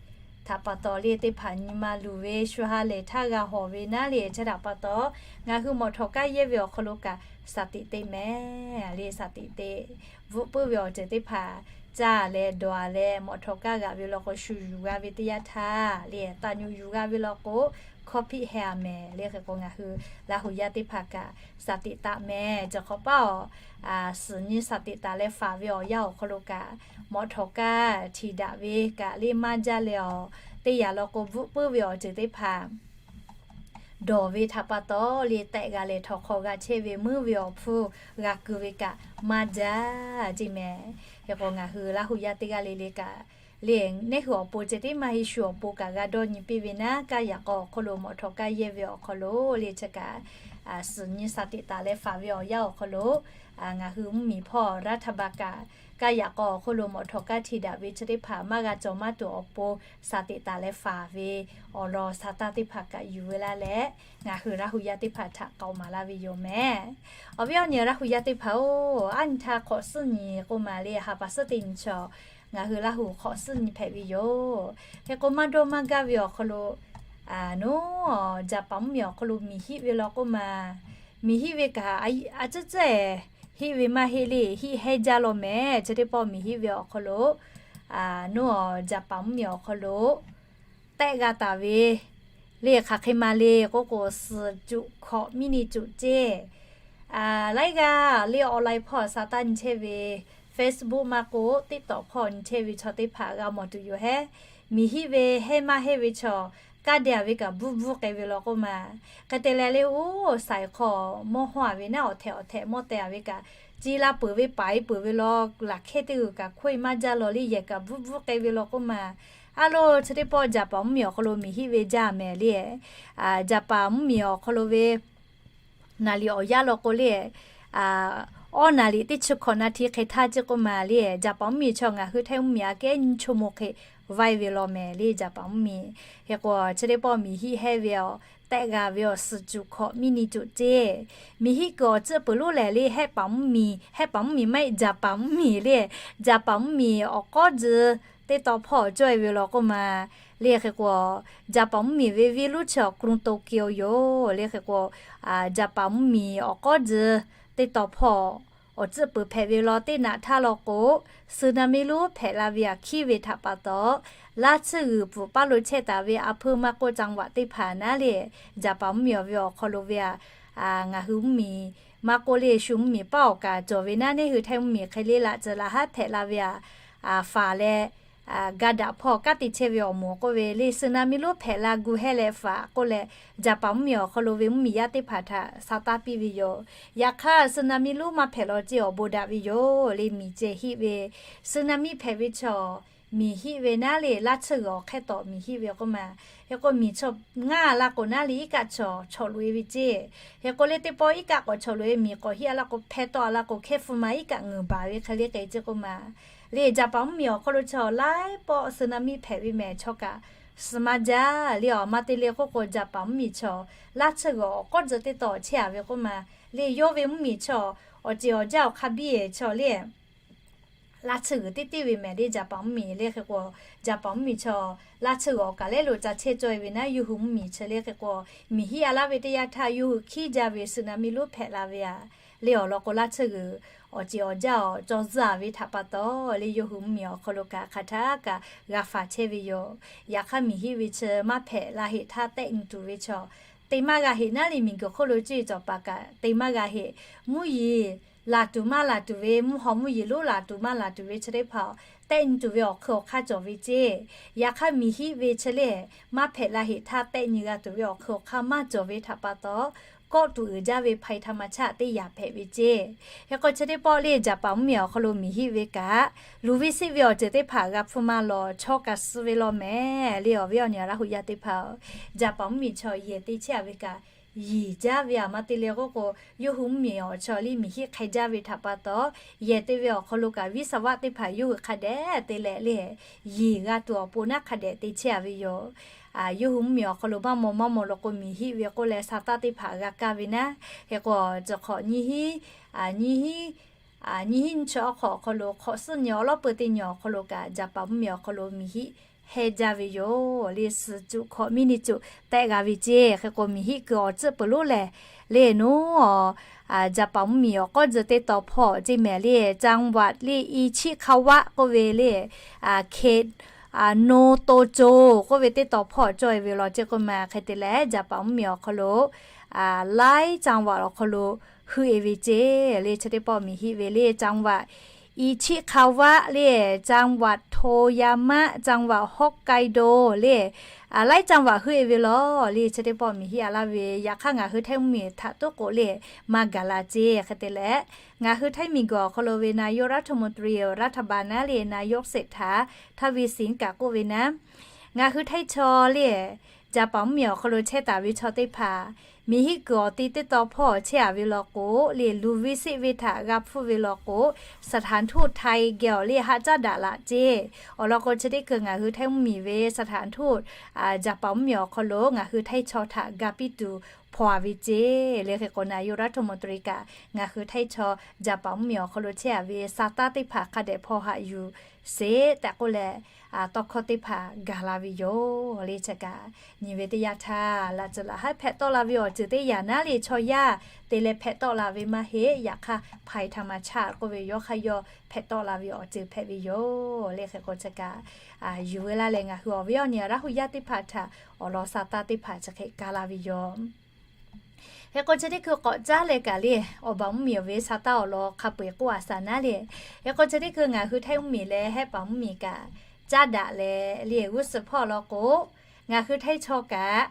htaꞈ pa taw le, teˇ hpaˍ nyi ma luˬ ve shu ha lehˬ htaˇ g'a hawˬ ve naˉ le, chi htaꞈ pa taw ngaˬ hui mawꞈ htawˍ kaˇ yehˇ ve awˬ hk'aw lo kaꞈ shaˍ tiꞈ te mehˍ le, shaˍ tiꞈ te. Bvuhˆ puiˉ ve awˬ ceuˬ teˇ hpaˍ caˇ leh dawˬ leh mawꞈ htawˍ kaˇ g'aꞈ ve law k'o, shu yuˬ g'a ve teˇ yanˇ htaˇ le, taˍ nyuꞈ yuˬ g'a ve law k'o, hkawˇ hpiˆ heh a mehˍ le hk'e k'o, ngaˬ hui Laˇ hu yaˇ teˇ hpaˍ kaꞈ shaˍ tiꞈ taˍ mehˍ. Chi hk'awꞈ paˇ-oˬ, suhˍ nyi shaˍ tiꞈ taˍ leh faˍ ve awˬ yanˇ awˬ hk'aw lo kaꞈ mawꞈ htawˍ kaˇ hti daꞈ ve kaꞈ le maˇ jaˇ leh-oˬ, teˇ yanˇ law k'o bvuhˆ puiˉ ve awˬ ceuˬ teˇ hpaˍ dawˬ ve htaꞈ pa taw le, tehꞈ g'a leh htawnˍ hk'aw g'a chehˇ ve meuˇ ve awˬ hpfuhˇ g'a keu ve kaꞈ maˇ jaˇ ceˇ mehˍ. Hk'e k'o ngaˬ hui Laˇ hu yaˇ teˇ g'aˇ le le kaꞈ le, neˇ hui awˬ pon ceh tiˉ maˇ heˆ, shu awˬ pon kaꞈ g'a dawˇ nyi piˇ ve naˉ, kaˇ yaꞈ k'aw awˬ hk'aw lo mawꞈ htawˍ kaˇ yehˇ ve awˬ hk'aw lo le chi kaꞈ suhˍ nyi shaˍ tiꞈ taˍ leh faˍ ve awˬ yanˇ awˬ hk'aw lo ngaˬ hui mvuhˇmiˬ hpawˇ raˇ htaˇ baˬ kaꞈ, kaˇ yaꞈ k'aw awˬ hk'aw lo mawꞈ htawˍ kaˇ hti daꞈ ve chi teˇ hpaˍ maˇ g'a cawˬ maˇ tuˬ awˬ pon shaˍ tiꞈ taˍ leh faˍ ve awˬ lawn sha taˇ teˇ hpaˍ kaꞈ yuˬ ve laˇ leh, ngaˬ hui Laˇ hu yaˇ teˇ hpaˍ htaꞈ k'aoˍ maˍ laˇ ve yoˬ mehˍ. Awˬ viˉ awˬ nyi Laˇ hu yaˇ teˇ hpaˍ-oˬ, aˉ nyi htaˇ hk'awꞈ suhˉ nyi k'oˆ ma le, ha pa suhˉ teˇ nyi chaw ngaˬ hui Laˇ hu hk'awꞈ suhˉ nyi hpehꞈ ve yoˬ. Hk'e k'o maˇ dawˇ maˇ gaˇ ve awˬ hk'aw lo, a, no, Jaˍpaˍ mvuhˇmiˬ awˬ hk'aw lo miˬ hiˆ ve law k'oˆ ma, miˬ hiˆ ve kaꞈ a, a ciˉ ciˉ hiˆ ve maˇ heˆ le, hiˆ hehnˇ jaˇ law mehˍ. Chi teˇ pawˆ miˬ hiˆ ve awˬ hk'aw lo, a, no, Jaˍpaˍ mvuhˇmiˬ awˬ hk'aw lo tehˆ g'a taˍ ve le, hk'aˬ hk'e ma le k'oˆ k'o, suhˍ cuꞈ hkawꞈ miˇ ni cuꞈ ceˇ. Laiˉ g'aˇ le online hpawˇ sha taˇ nyi chehˇ ve, Facebook maˇ k'oˆ TikTok hpawˇ nyi chehˇ ve chaw teˇ hpaˍ g'a mawˬ tuˬ yoˬ hehˉ. Miˬ hiˆ ve hehnˇ maˇ hehnˇ ve chaw, kaˇ deh a ve kaꞈ bvuhˇ bvuhˇ k'ai ve law k'oˆ ma. Hk'e te leh le, oˇ, saiˍ hk'aw mawˇ hawˇ a ve naˉ, awˬ htehꞈ awˬ htehꞈ mawˇ teh a ve kaꞈ, ci la peuˬ ve paiˍ peuˬ ve law, laˬ hkehˇ teˇ g'uiˬ kaꞈ hk'oˆ e maˇ jaˇ law le, yehˬ kaꞈ bvuhˇ bvuhˇ k'ai ve law k'oˆ ma. A lo, chi teˇ pawˆ Jaˍpaˍ mvuhˇmiˬ awˬ hk'aw lo miˬ hiˆ ve jaˇ mehˍ le. Jaˍpaˍ mvuhˇmiˬ awˬ hk'aw lo ve naˍ liꞈ awˬ yanˇ law k'o le, awˇ naˍ liꞈ teˇ chi hkawꞈ na hti hk'e htaˇ ceˇ k'oˆ ma le, Jaˍpaˍ mvuhˇmiˬ chaw ngaˬ hui Htaiˇ mvuhˇmiˬ aꞈ kehˉ nyiˇ chaw mo hk'e vaiˇ ve law mehˍ le, Jaˍpaˍ mvuhˇmiˬ. Hk'e k'o chi teˇ pawˆ miˬ hiˆ hehnˇ ve awˬ tehˆ g'a ve awˬ suhˍ cuꞈ hkawꞈ miˇ ni cuꞈ ceˇ. Miˬ hiˆ kuiˬ awˬ tcuhˆ peuˬ lonˉ lehˬ le, Htaiˇ paˍ mvuhˇmiˬ, Htaiˇ paˍ mvuhˇmiˬ maˇ heˆ, Jaˍpaˍ mvuhˇmiˬ le, Jaˍpaˍ mvuhˇmiˬ awˬ k'awˉ tcuh teˇ taw hpawˇ cawˇ e ve law k'oˆ ma. Le hk'e k'o, Jaˍpaˍ mvuhˇmiˬ ve venˇ lonˉ chi awˬ กรุงโตเกียว yoˬ. Le hk'e k'o, Jaˍpaˍ mvuhˇmiˬ awˬ k'awˉ tcuh teˇ taw hpawˇ awˬ tcuhˆ peuˬ hpehꞈ ve law, teˇ naꞈ htaˇ law k'o, tsunami lonˉ hpehꞈ la ve aꞈ hkiˉ ve htaꞈ pa taw, laˇ tsuhˇ g'uiˬ pfuhˍ paˇ lo chehˇ taˍ ve a hpeuˇ maˇ k'oˆ จังหวัด teˇ hpaˍ naˉ le, Jaˍpaˍ mvuhˇmiˬ awˬ ve awˬ hk'aw lo ve a, ngaˬ hui mvuhˇmiˬ maˇ k'oˆ le, shu mvuhˇmiˬ paˇ awˬ kaˍ cawˬ ve naˉ, neˇ hui Htaiˇ mvuhˇmiˬ hk'e le laꞈ tcuh laꞈ haˉ hpehꞈ la ve a, faˍ leh ga daꞈ hpawˇ kanˉ te chehˇ ve awˬ moˍ k'oˆ ve le, tsunami lonˉ hpehꞈ la gu hehˇ leh faˍ k'oˆ leh, Jaˍpaˍ mvuhˇmiˬ awˬ hk'aw lo ve mvuhˇmiˬ yaˇ teˇ hpaˍ htaꞈ sha taˇ piˇ ve yoˬ. Yaꞈ hk'aˇ tsunami lonˉ maˇ hpehꞈ law ceˇ awˬ bon daꞈ ve yoˬ le, miˬ ceh hiˆ ve tsunami hpehꞈ ve chaw, miˬ hiˆ ve naˉ le, laˇ tsuhˇ g'uiˬ awˬ hk'ehˇ tawꞈ miˬ hiˆ ve k'oˆ ma. Hk'e k'o miˬ chaw ngaˇ la k'o naˉ le, iˉ kaˆ chaw chawꞈ loꞈ e ve ceˇ. Hk'e k'o le teˇ pawˆ iˉ kaˆ k'awꞈ chawꞈ loꞈ e, miˬ k'awꞈ hiˆ a la k'o hpeh tawˆ a la k'o, hkehˇ hpu ma iˉ kaˆ ngeuˍ baˬ ve hk'e le k'e ceˇ k'oˆ ma. Le Jaˍpaˍ mvuhˇmiˬ awˬ hk'aw lo chaw laiˉ pawˆ tsunami hpehꞈ ve mehˍ, chaw kaꞈ suh maˇ jaˇ le. Aˬ ma te le k'oˆ k'o, Jaˍpaˍ mvuhˇmiˬ chaw laˇ tsuhˇ g'uiˬ awˬ k'awˉ tcuh teˇ taw chehˇ a ve k'oˆ ma. Le yawˇ ve mvuhˇmiˬ chaw awˬ ceˬ awˬ jaˇ awˬ hk'a biˇ e chaw le laˇ tsuhˇ g'uiˬ teˇ teˇ ve mehˍ le. Jaˍpaˍ mvuhˇmiˬ le hk'e k'o, Jaˍpaˍ mvuhˇmiˬ chaw laˇ tsuhˇ g'uiˬ awˬ kaˍ lehˉ lo ca chehˇ cawˇ e ve naˉ, yawˇ hui mvuhˇmiˬ chi le hk'e k'o, miˬ hiˆ a laˇ ve teˇ yanˇ htaˇ yawˇ hui hkiˉ jaˇ ve tsunami lonˉ hpehꞈ la ve a le. Awˬ lawn k'o, laˇ tsuhˇ g'uiˬ awˬ ceˬ awˬ jaˇ awˬ cawˬ zuhˇ a ve htaꞈ pa taw le, yawˇ hui mvuhˇmiˬ awˬ hk'aw lo kaꞈ hk'aˬ htaˇ kaꞈ g'a faˍ chehˇ ve yoˬ. Yaꞈ hk'aˇ, miˬ hiˆ ve chi maˇ hpehꞈ la heˆ htaˇ tehˆ nyi tuˬ ve chaw te maˇ g'a heˆ naˉ le. Miˬguiˬ hk'oˆ lo cuˇ yiˍ cawˬ paˍ kaꞈ te maˇ g'a heˆ. Mvuhˇ yeˬ laˬ tuˬ maˇ laˬ tuˬ ve, mvuhˇ haw mvuhˇ yeˬ lonˉ laˬ tuˬ maˇ laˬ tuˬ ve chi teˇ hpaˍ tehˆ nyi tuˬ ve awˬ hk'eun awˬ hk'aˇ cawˬ ve ceˇ. Yaꞈ hk'aˇ, miˬ hiˆ ve chi le maˇ hpehꞈ la heˆ htaˇ tehˆ nyi g'a tuˬ ve awˬ hk'eun awˬ hk'aˇ maˇ cawˬ ve htaꞈ pa taw, kawˆ tuˬ uiˍ jaˇ ve hpaˍ htaꞈ maˇ chaˇ teˇ yanˇ hpehꞈ ve ceˇ. Hk'e k'o, chi teˇ pawˆ le Jaˍpaˍ mvuhˇmiˬ awˬ hk'aw lo miˬ hiˆ ve kaꞈ, luˬ ve seˆ ve awˬ ceuˬ teˇ hpaˍ g'a hpfuhˇ maˇ lawˬ, chaw kaꞈ suh ve law mehˍ le. Awˬ viˉ awˬ nyi Laˇ huˍ yaˇ teˇ hpaˍ-oˬ, Jaˍpaˍ mvuhˇmiˬ chaw yehˬ te chehˇ a ve kaꞈ, yeˬ jaˇ ve a ma te le k'oˆ k'o, yawˇ hui mvuhˇmiˬ awˬ chaw le miˬ hiˆ hk'e jaˇ ve htaꞈ pa taw, yehˬ te ve awˬ hk'aw lo kaꞈ viˉ saˍ vaˆ teˇ hpaˍ yawˇ hui hk'a dehꞈ te leh le, yeˬ g'a tuˬ awˬ pon naˉ hk'a dehꞈ te chehˇ a ve yoˬ. Yawˇ hui mvuhˇmiˬ awˬ hk'aw lo maˇ maw maˇ maw lo k'o, miˬ hiˆ ve k'oˆ leh sa taˇ teˇ hpaˍ g'a kaˇ ve naˉ. Hk'e k'o, cawˬ hk'awꞈ nyiˇ hiˉ, nyiˇ hiˉ, nyiˇ hiˉ nyiˇ chi awˬ hk'aw, awˬ hk'aw lo hk'awꞈ suhˉ nyi awˬ lawˉ peu teˇ nyi awˬ hk'aw lo kaꞈ Jaˍpaˍ mvuhˇmiˬ awˬ hk'aw lo miˬ hiˆ heh jaˇ ve yoˬ le. Suhˍ cuꞈ hkawꞈ miˇ niˇ cuꞈ tehˆ g'a ve ceˇ. Hk'e k'o, miˬ hiˆ kuiˬ awˬ tcuhˆ peuˬ lonˉ lehˬ le, noˉ Jaˍpaˍ mvuhˇmiˬ awˬ k'awˇ tzuhꞈ teˇ taw hpawˇ ceˇ mehˍ le, จังหวัด le, Ichikawa k'oˆ ve le, เขต Notocho k'oˆ ve teˇ taw hpawˇ cawˬ e ve law ceˇ k'oˆ ma. Hk'e te leh, Jaˍpaˍ mvuhˇmiˬ awˬ hk'aw lo laiˉ จังหวัด awˬ hk'aw lo heuˆ e ve ceˇ le. Chi teˇ pawˆ miˬ hiˆ ve le, จังหวัด Ichikawa le, จังหวัด Toyama, จังหวัด Hokkaido le, laiˉ จังหวัด heuˆ e ve law le. Chi teˇ pawˆ miˬ hiˆ a laˇ ve, yaꞈ hk'aˇ ngaˬ hui Htaiˇ mvuhˇmiˬ htaꞈ toˉ k'o le, maˇ gaˬ la ceˇ. Hk'e te leh, ngaˬ hui Htaiˇ miˬguiˬ awˬ hk'aw lo ve นายกรัฐมนตรี รัฐบาล naˉ le, นายกเศรษฐา ทวีสิน kaꞈ k'oˆ ve naˉ, ngaˬ hui Htaiˇ chaw le, Jaˍpaˍ mvuhˇmiˬ awˬ hk'aw lo chehˇ taˍ ve chaw teˇ hpaˍ, miˬ hiˆ kuiˬ awˬ ti teˇ taw hpawˇ chehˇ a ve law k'o le, luˬ ve seˆ ve htaꞈ g'a hpfuhˇ ve law k'o, สถานทูตไทย geh awˬ le haˆ caˉ daꞈ laꞈ ceˇ. Awˬ lawn k'o, chi teˇ hkui ngaˬ hui Htaiˇ mvuhˇmiˬ ve สถานทูต Jaˍpaˍ mvuhˇmiˬ awˬ hk'aw lo ngaˬ hui Htaiˇ chaw htaꞈ ga piˇ tuˬ hpaw a ve ceˇ le. Hk'e k'o, นายกรัฐมนตรี kaꞈ ngaˬ hui Htaiˇ chaw Jaˍpaˍ mvuhˇmiˬ awˬ hk'aw lo chehˇ a ve sa taˇ teˇ hpaˍ hk'a dehꞈ hpaw haꞈ yuˬ sheˍ tehꞈ k'oˆ leh, tawˇ hkawˇ teˇ hpaˍ gaˬ la ve yoˬ le. Chi kaꞈ nyi ve teˇ yanˇ htaˇ, laꞈ tcuhˍ laꞈ haˉ hpehꞈ tawˆ la ve awˬ ceuˬ teˇ yanˇ naˉ le, chaw yaˇ te leh hpehꞈ tawˆ la ve maˇ heˆ. Yaꞈ hk'aˇ, hpaˍ htaꞈ maˇ chaˇ k'oˆ ve yawˇ hk'aˇ yawˇ hpehꞈ tawˆ la ve awˬ ceuˬ hpehꞈ ve yoˬ le. Hk'e k'o, chi kaꞈ yuˬ ve laˇ leh ngaˬ hui awˬ viˉ awˬ nyi Laˇ huˍ yaˇ teˇ hpaˍ htaꞈ awˬ lawn sa taˇ teˇ hpaˍ chi hk'e ka la ve yoˬ. Hk'e k'o, chi teˇ hkui k'awꞈ caˉ leh kaꞈ le, awˬ baˬ mvuhˇmiˬ awˬ ve sa taˇ awˬ lawn hk'a peu eˬ k'oˆ a shaˍ naˉ le. Hk'e k'o, chi teˇ hkui ngaˬ hui Htaiˇ mvuhˇmiˬ leh Hehˆ paˍ mvuhˇmiˬ kaꞈ caˉ daꞈ leh le, g'uˇ suhˍ hpawˇ law k'o, ngaˬ hui Htaiˇ chaw kaꞈ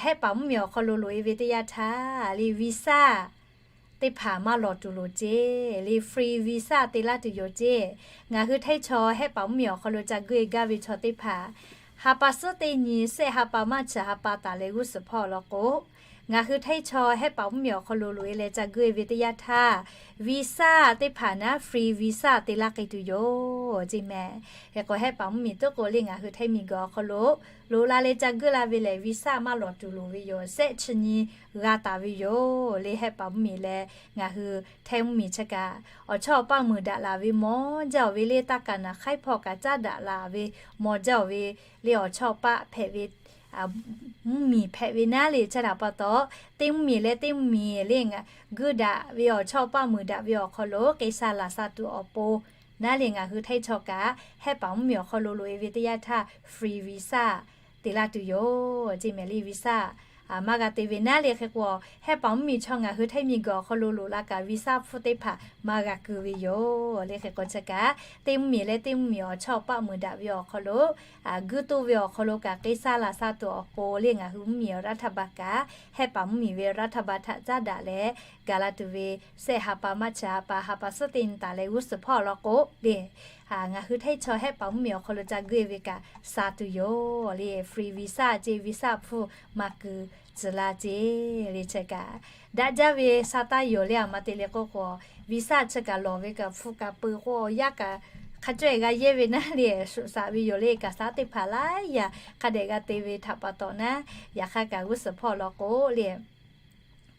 Hehˆ paˍ mvuhˇmiˬ awˬ hk'aw lo loꞈ e ve teˇ yanˇ htaˇ le, visa teˇ hpaˍ maˇ lawˬ tuˬ loˍ ceˇ le, free visa te laˇ tuˬ yoˬ ceˇ. Ngaˬ hui Htaiˇ chaw Hehˆ paˍ mvuhˇmiˬ awˬ hk'aw lo ca guˇ e gaˇ ve chaw teˇ hpaˍ, ha pa suhˉ teˇ nyi sehˆ ha pa maˇ chi ha pa taˍ leh g'uˇ suhˍ hpawˇ law k'o, ngaˬ hui Htaiˇ chaw Hehˆ paˍ mvuhˇmiˬ awˬ hk'aw lo loꞈ e leh ca guˇ e ve teˇ yanˇ htaˇ, visa teˇ hpaˍ naˉ free visa te laˇ k'ai tuˬ yoˬ ceˇ mehˍ. Hk'e k'o, Hehˆ paˍ mvuhˇmiˬ tuˉ k'o le, ngaˬ hui Htaiˇ miˬguiˬ awˬ hk'aw lo loꞈ la leh ca guˇ la ve lehˬ, visa maˇ lawˬ tuˬ loˍ ve yoˬ. Sehˆ chi nyi g'a taˍ ve yoˬ le. Hehˆ paˍ mvuhˇmiˬ leh ngaˬ hui Htaiˇ mvuhˇmiˬ chi kaꞈ, awˬ chawˇ awˬ paˆ muiˬ daꞈ laˬ ve mawˬ jaˇ oˬ ve le, taˇ kaˍ naˍ hk'aiˉ hpawˇ kaꞈ caˉ daꞈ laˬ ve mawˬ jaˇ oˬ ve le, awˬ chawˇ awˬ paˆ hpehꞈ ve mvuhˇmiˬ hpehꞈ ve naˉ le. Chi htaꞈ pa taw, teˇ mvuhˇmiˬ leh teˇ mvuhˇmiˬ le, guˇ daꞈ ve awˬ chawˇ awˬ paˆ muiˬ daꞈ ve awˬ hk'aw lo k'e sha laˬ sha tuˬ awˬ pon naˉ le, ngaˬ hui Htaiˇ chaw kaꞈ Hehˆ paˍ mvuhˇmiˬ awˬ hk'aw lo loꞈ e ve teˇ yanˇ htaˇ free visa te laˇ tuˬ yoˬ ceˇ mehˍ le. Visa maˇ g'a te ve naˉ le. Hk'e k'o, Hehˆ paˍ mvuhˇmiˬ chaw ngaˬ hui Htaiˇ miˬguiˬ awˬ hk'aw lo loꞈ la kaꞈ visa hpfuhˇ teˇ hpaˍ maˇ g'a keu ve yoˬ le. Hk'e k'o, chi kaꞈ teˇ mvuhˇmiˬ leh teˇ mvuhˇmiˬ awˬ chawˇ awˬ paˆ muiˬ daꞈ ve awˬ hk'aw lo guˇ toˆ ve awˬ hk'aw lo kaꞈ k'e sha laˬ sha tuˬ awˬ pon le, ngaˬ hui mvuhˇmiˬ รัฐบาล kaꞈ Hehˆ paˍ mvuhˇmiˬ ve รัฐบาล htaꞈ caˉ daꞈ leh gaˬ la tuˬ ve sehˆ ha pa maˇ chi ha pa, ha pa suhˉ teˇ nyi taˍ leh g'uˇ suhˍ hpawˇ law k'o le, ngaˬ hui Htaiˇ chaw Hehˆ paˍ mvuhˇmiˬ awˬ hk'aw lo ca guˇ e ve kaꞈ sha tuˬ yoˬ le. Free visa ceˇ, visa hpfuhˇ maˇ keu tcuh la ceˇ le. Chi kaꞈ daꞈ jaˇ ve sa taˇ yoˬ le. A ma te le k'oˆ k'o, visa chi kaꞈ lawˬ ve kaꞈ hpfuhˇ kaꞈ peu k'o, yaˇ kaꞈ hk'a cawehˬ g'a yehˇ ve naˉ le, shuˍ shaꞈ ve yoˬ le. Kaꞈ sa teˇ hpaˍ laiˉ yaˇ hk'a dehꞈ g'a te ve htaꞈ pa taw naˉ, yaꞈ hk'aˇ kaꞈ g'uˇ suhˍ hpawˇ law k'o le,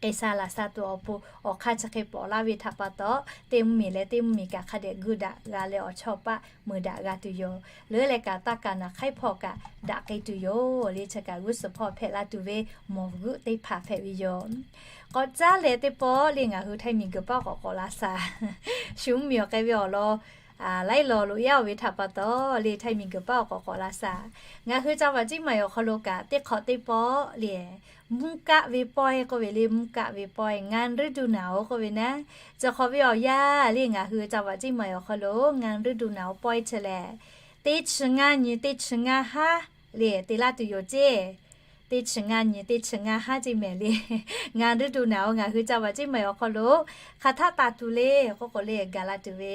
k'ai sha laˬ sha tuˬ awˬ pon awˬ hk'aˇ chi hk'e pawˍ laˇ ve htaꞈ pa taw, teˇ mvuhˇmiˬ leh teˇ mvuhˇmiˬ kaꞈ hk'a dehꞈ gu daꞈ g'a leh awˬ chawˇ paˆ meuˍ daꞈ g'a tuˬ yoˬ. Leuˉ leh kaꞈ taˇ kaꞈ naˬ hk'aiˉ hpawˇ kaꞈ daꞈ k'ai tuˬ yoˬ le. Chi kaꞈ g'uˇ suhˍ hpawˇ hpehꞈ la tuˬ ve mawˬ g'euˆ teˇ hpaˍ hpehꞈ ve yoˬ. K'awꞈ caˉ leh teˇ pawˆ le ngaˬ hui Htaiˇ miˬguiˬ paˉ k'awꞈ k'awꞈ la shaˍ. Shu mvuhˇmiˬ awˬ k'ai ve awˬ lawn laiˉ law loꞈ yaˇ-oˬ ve htaꞈ pa taw le Htaiˇ miˬguiˬ paˉ awˬ k'awꞈ k'awꞈ la shaˍ. Ngaˬ hui ca vaꞈ ceˇ maˬ awˬ hk'aw lo kaꞈ teˇ hk'awꞈ teˇ pawˆ le mvuhˇ kaˆ ve pawehˇ k'oˆ ve le, mvuhˇ kaˆ ve pawehˇ งานฤดูหนาว k'oˆ ve naˉ, cawˬ hk'awꞈ ve awˬ yanˇ le ngaˬ hui ca vaꞈ ceˇ maˬ awˬ hk'aw lo งานฤดูหนาว pawehˇ chi lehˬ, teˇ chi ngaˇ nyi teˇ chi ngaˇ haˉ le te laˇ tuˬ yoˬ ceˇ. Teˇ chi ngaˇ nyi teˇ chi ngaˇ haˉ ceˇ mehˍ le. งานฤดูหนาว ngaˬ hui ca vaꞈ ceˇ maˬ awˬ hk'aw lo hk'aˬ htaˆ taˍ tuˬ le k'oˆ k'o le gaˬ la tuˬ ve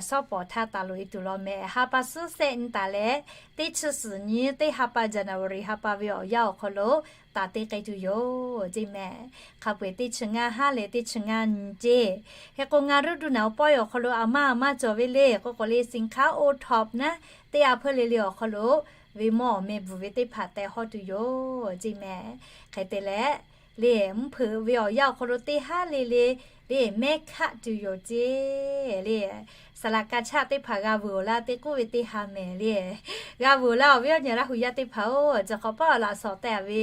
shawˉ pawˍ htaˇ taˍ loꞈ e tuˬ law mehˍ. Ha pa suhˉ sehˆ nyi taˍ leh, teˇ chi suhˍ nyi teˇ ha pa January ha pa ve awˬ yanˇ awˬ hk'aw lo taˍ te k'ai tuˬ yoˬ ceˇ mehˍ. Hk'a peu-eˬ teˇ chi ngaˇ haˉ leh teˇ chi ngaˇ nyi ceˇ. Hk'e k'o งานฤดูหนาว pawehˇ awˬ hk'aw lo aˬ ma aˬ ma cawˬ ve le k'oˆ k'o le สินค้า โอท็อป naˉ, teˇ a hpeuˇ le le awˬ hk'aw lo ve mawˇ awˬ meh bvuhˬ ve teˇ hpaˍ teh hawˇ tuˬ yoˬ ceˇ mehˍ. Hk'e te leh, le mvuhˇ hpeuꞈ ve awˬ yanˇ awˬ hk'aw lo teˇ haˉ le le le mehˆ hkaˆ tuˬ yoˬ ceˇ le. Saˍ laꞈ ka chaˆ teˇ hpaˍ g'a vuiˬ-oˬ laˇ te k'oˆ ve teˇ ha mehˍ le. G'a vuiˬ-oˬ laˇ awˬ viˉ awˬ nyi Laˇ hu yaˇ teˇ hpaˍ-oˬ, cawˬ hk'awꞈ paˉ laꞈ shawˍ tehꞈ ve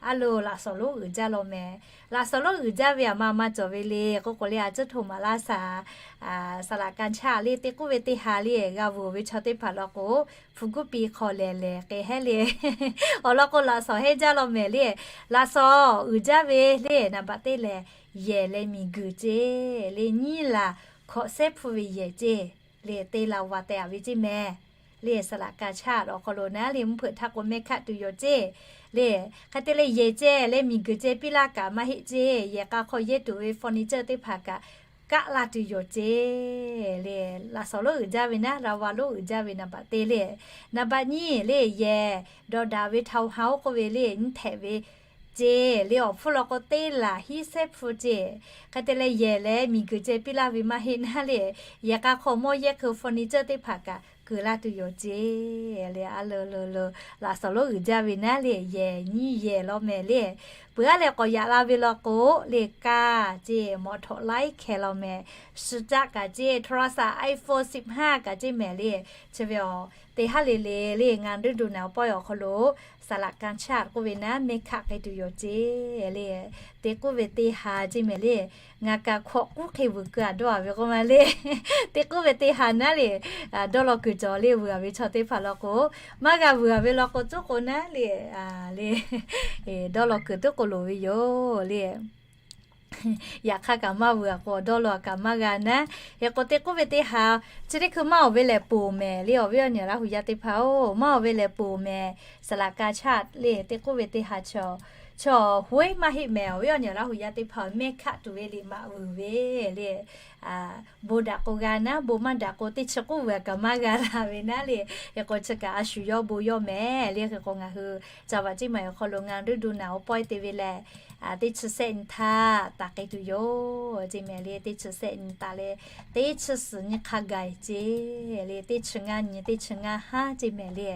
a loˍ laꞈ shawˍ lonˉ uiˍ jaˇ law mehˍ. Laꞈ shawˍ lonˉ uiˍ jaˇ ve aˬ ma aˬ ma cawˬ ve le k'oˆ k'o le a cuˉ htoꞈ maˍ laˇ shaˍ. Saˍ laꞈ ka chaˆ le teˇ k'oˆ ve teˇ ha le g'a vuiˬ ve chaw teˇ hpaˍ law k'o, hpu guˇ pi hk'aw lehˬ lehˬ k'ai hehˉ le. Awˬ lawn k'o laꞈ shawˍ hehnˇ jaˇ law mehˍ le. Laꞈ shawˍ uiˍ jaˇ ve le naˍ baꞈ teˇ lehˬ, yehˬ leh miˬguiˬ ceˇ le nyiˇ laˬ hkawꞈ sehˉ hpu ve yehˬ ceˇ le te la va teh a ve ceˇ mehˍ. Le saˍ laꞈ ka chaˆ awˬ hk'aw lo naˉ le mvuhˇ hpeuꞈ htaˇ k'o mehˆ hkaˆ tuˬ yoˬ ceˇ le. Hk'e te leh yehˬ ceh leh miˬguiˬ ceh piˇ laˇ kaꞈ maˇ heˆ ceˇ. Yehˬ k'a hk'aw yehˇ tuˬ ve furniture teˇ hpaˍ kaꞈ kaˆ laˇ tuˬ yoˬ ceˇ le. Laꞈ shawˍ lonˉ uiˍ jaˇ ve naˉ, ราวา lonˉ uiˍ jaˇ ve naˍ baꞈ teˇ le. Naˍ baꞈ nyiˇ le yehˬ dawꞈ daꞈ ve ทาวน์เฮาส์ k'oˆ ve le nyiˇ htehꞈ ve ceˇ le awˬ hpfuhˇ law k'o teˇ laˬ hiˉ sehˉ hpu ceˇ. Hk'e te leh yehˬ leh miˬguiˬ ceh piˇ laˇ ve maˇ heˆ naˉ le, yehˬ k'a hk'aw mawˇ yehˇ hk'e furniture teˇ hpaˍ kaꞈ keu laˇ tuˬ yoˬ ceˇ le. A le le le, laꞈ shawˍ lonˉ uiˍ jaˇ ve naˉ le yehˬ nyiˇ yehˬ law mehˍ le. Peuˬ aˉ leh k'awꞈ yaꞈ la ve law k'o le kaˇ ceˇ, มอเตอร์ไซค์ laiˉ hkeh law mehˍ. Suh caˆ kaꞈ ceˇ, โทรศัพท์ iPhone สิบห้า kaꞈ ceˇ mehˍ le. Chi ve awˬ teˇ haˉ le le le งานฤดูหนาว pawehˇ awˬ hk'aw lo saˍ laꞈ ka chaˆ k'oˆ ve naˉ mehˆ hkaˆ k'ai tuˬ yoˬ ceˇ le. Te k'oˆ ve teˇ ha ceˇ mehˍ le. Ngaˬ kaꞈ hkawꞈ k'uˉ hk'e vuiˬ keu a dawˇ a ve k'oˆ ma le. Te k'oˆ ve teˇ ha naˉ le, dawˇ law kuiˬ cawˬ le vuiˬ a ve chaw teˇ hpaˍ law k'o, maˇ g'a vuiˬ a ve law k'o tuˉ k'o naˉ le, le dawˇ law kuiˬ tuˉ k'o loˍ ve yoˬ le. Yaꞈ hk'aˇ kaꞈ maˇ vuiˬ a k'o dawˇ law kaꞈ maˇ g'a naˉ. Hk'e k'o te k'oˆ ve teˇ ha, chi teˇ hkui maˇ awˬ ve lehˬ poˬ mehˍ le awˬ viˉ awˬ nyi Laˇ hu yaˇ teˇ hpaˍ-oˬ, maˇ awˬ ve lehˬ poˬ mehˍ. Saˍ laꞈ ka chaˆ le te k'oˆ ve teˇ ha chaw, chaw hoˉ maˇ heˆ mehˍ awˬ viˉ awˬ nyi Laˇ hu yaˇ teˇ hpaˍ mehˆ hkaˆ tuˬ ve liꞈ maꞈ vuiˬ ve le. Bon daꞈ k'o g'a naˉ, bon maˇ daꞈ k'o teˇ chi k'oˆ vuiˬ a kaꞈ maˇ g'a la ve naˉ le. Hk'e k'o chi kaꞈ a shu yawˇ bon yawˇ mehˍ le. Hk'e k'o ngaˬ hui ca vaꞈ ceˇ maˬ awˬ hk'aw lo งานฤดูหนาว pawehˇ te ve lehˬ, teˇ chi sehˆ nyi htaˇ taˍ k'ai tuˬ yoˬ ceˇ mehˍ le. Teˇ chi sehˆ nyi taˍ leh, teˇ chi suhˍ nyi hk'a gaˬ ceˇ le. Teˇ chi ngaˇ nyi teˇ chi ngaˇ haˉ ceˇ mehˍ le.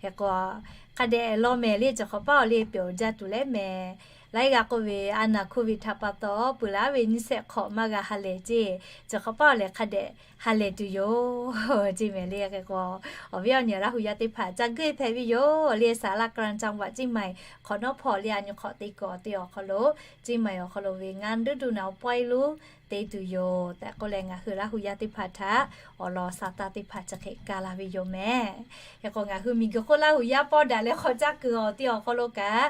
Hk'e k'o hk'a dehꞈ law mehˍ le. Cawˬ hk'awꞈ paˉ awˬ le pehˬ awˬ jaˇ tuˬ leh mehˍ. Laiˉ g'aˇ k'oˆ ve a naˬ โควิด htaꞈ pa taw peuˬ laˇ ve nyiˇ sehˆ hk'awꞈ maˇ g'a ha lehˬ ceˇ. Cawˬ hk'awꞈ paˉ awˬ lehˬ hk'a dehꞈ ha lehˬ tuˬ yoˬ ceˇ mehˍ le. Hk'e k'o awˬ viˉ awˬ nyi Laˇ hu yaˇ teˇ hpaˍ ca guˇ hpehꞈ ve yoˬ le. Saˍ laꞈ ka chaˆ vaꞈ ceˇ maˬ hk'awꞈ nawˉ hpawˇ le a nyi hk'awꞈ te kawꞈ te awˬ hk'aw lo, ceˇ maˬ awˬ hk'aw lo ve งานฤดูหนาว pawehˇ lo te tuˬ yoˬ tehꞈ k'oˆ leh ngaˬ hui Laˇ hu yaˇ teˇ hpaˍ htaꞈ awˬ lawn sa taˇ teˇ hpaˍ chi hk'e kaˇ la ve yoˬ mehˍ. Hk'e k'o ngaˬ hui miˬguiˬ hk'oˆ Laˇ hu yaˇ pawˇ daꞈ leh hk'aw caˇ kuiˬ awˬ te awˬ hk'aw lo kaꞈ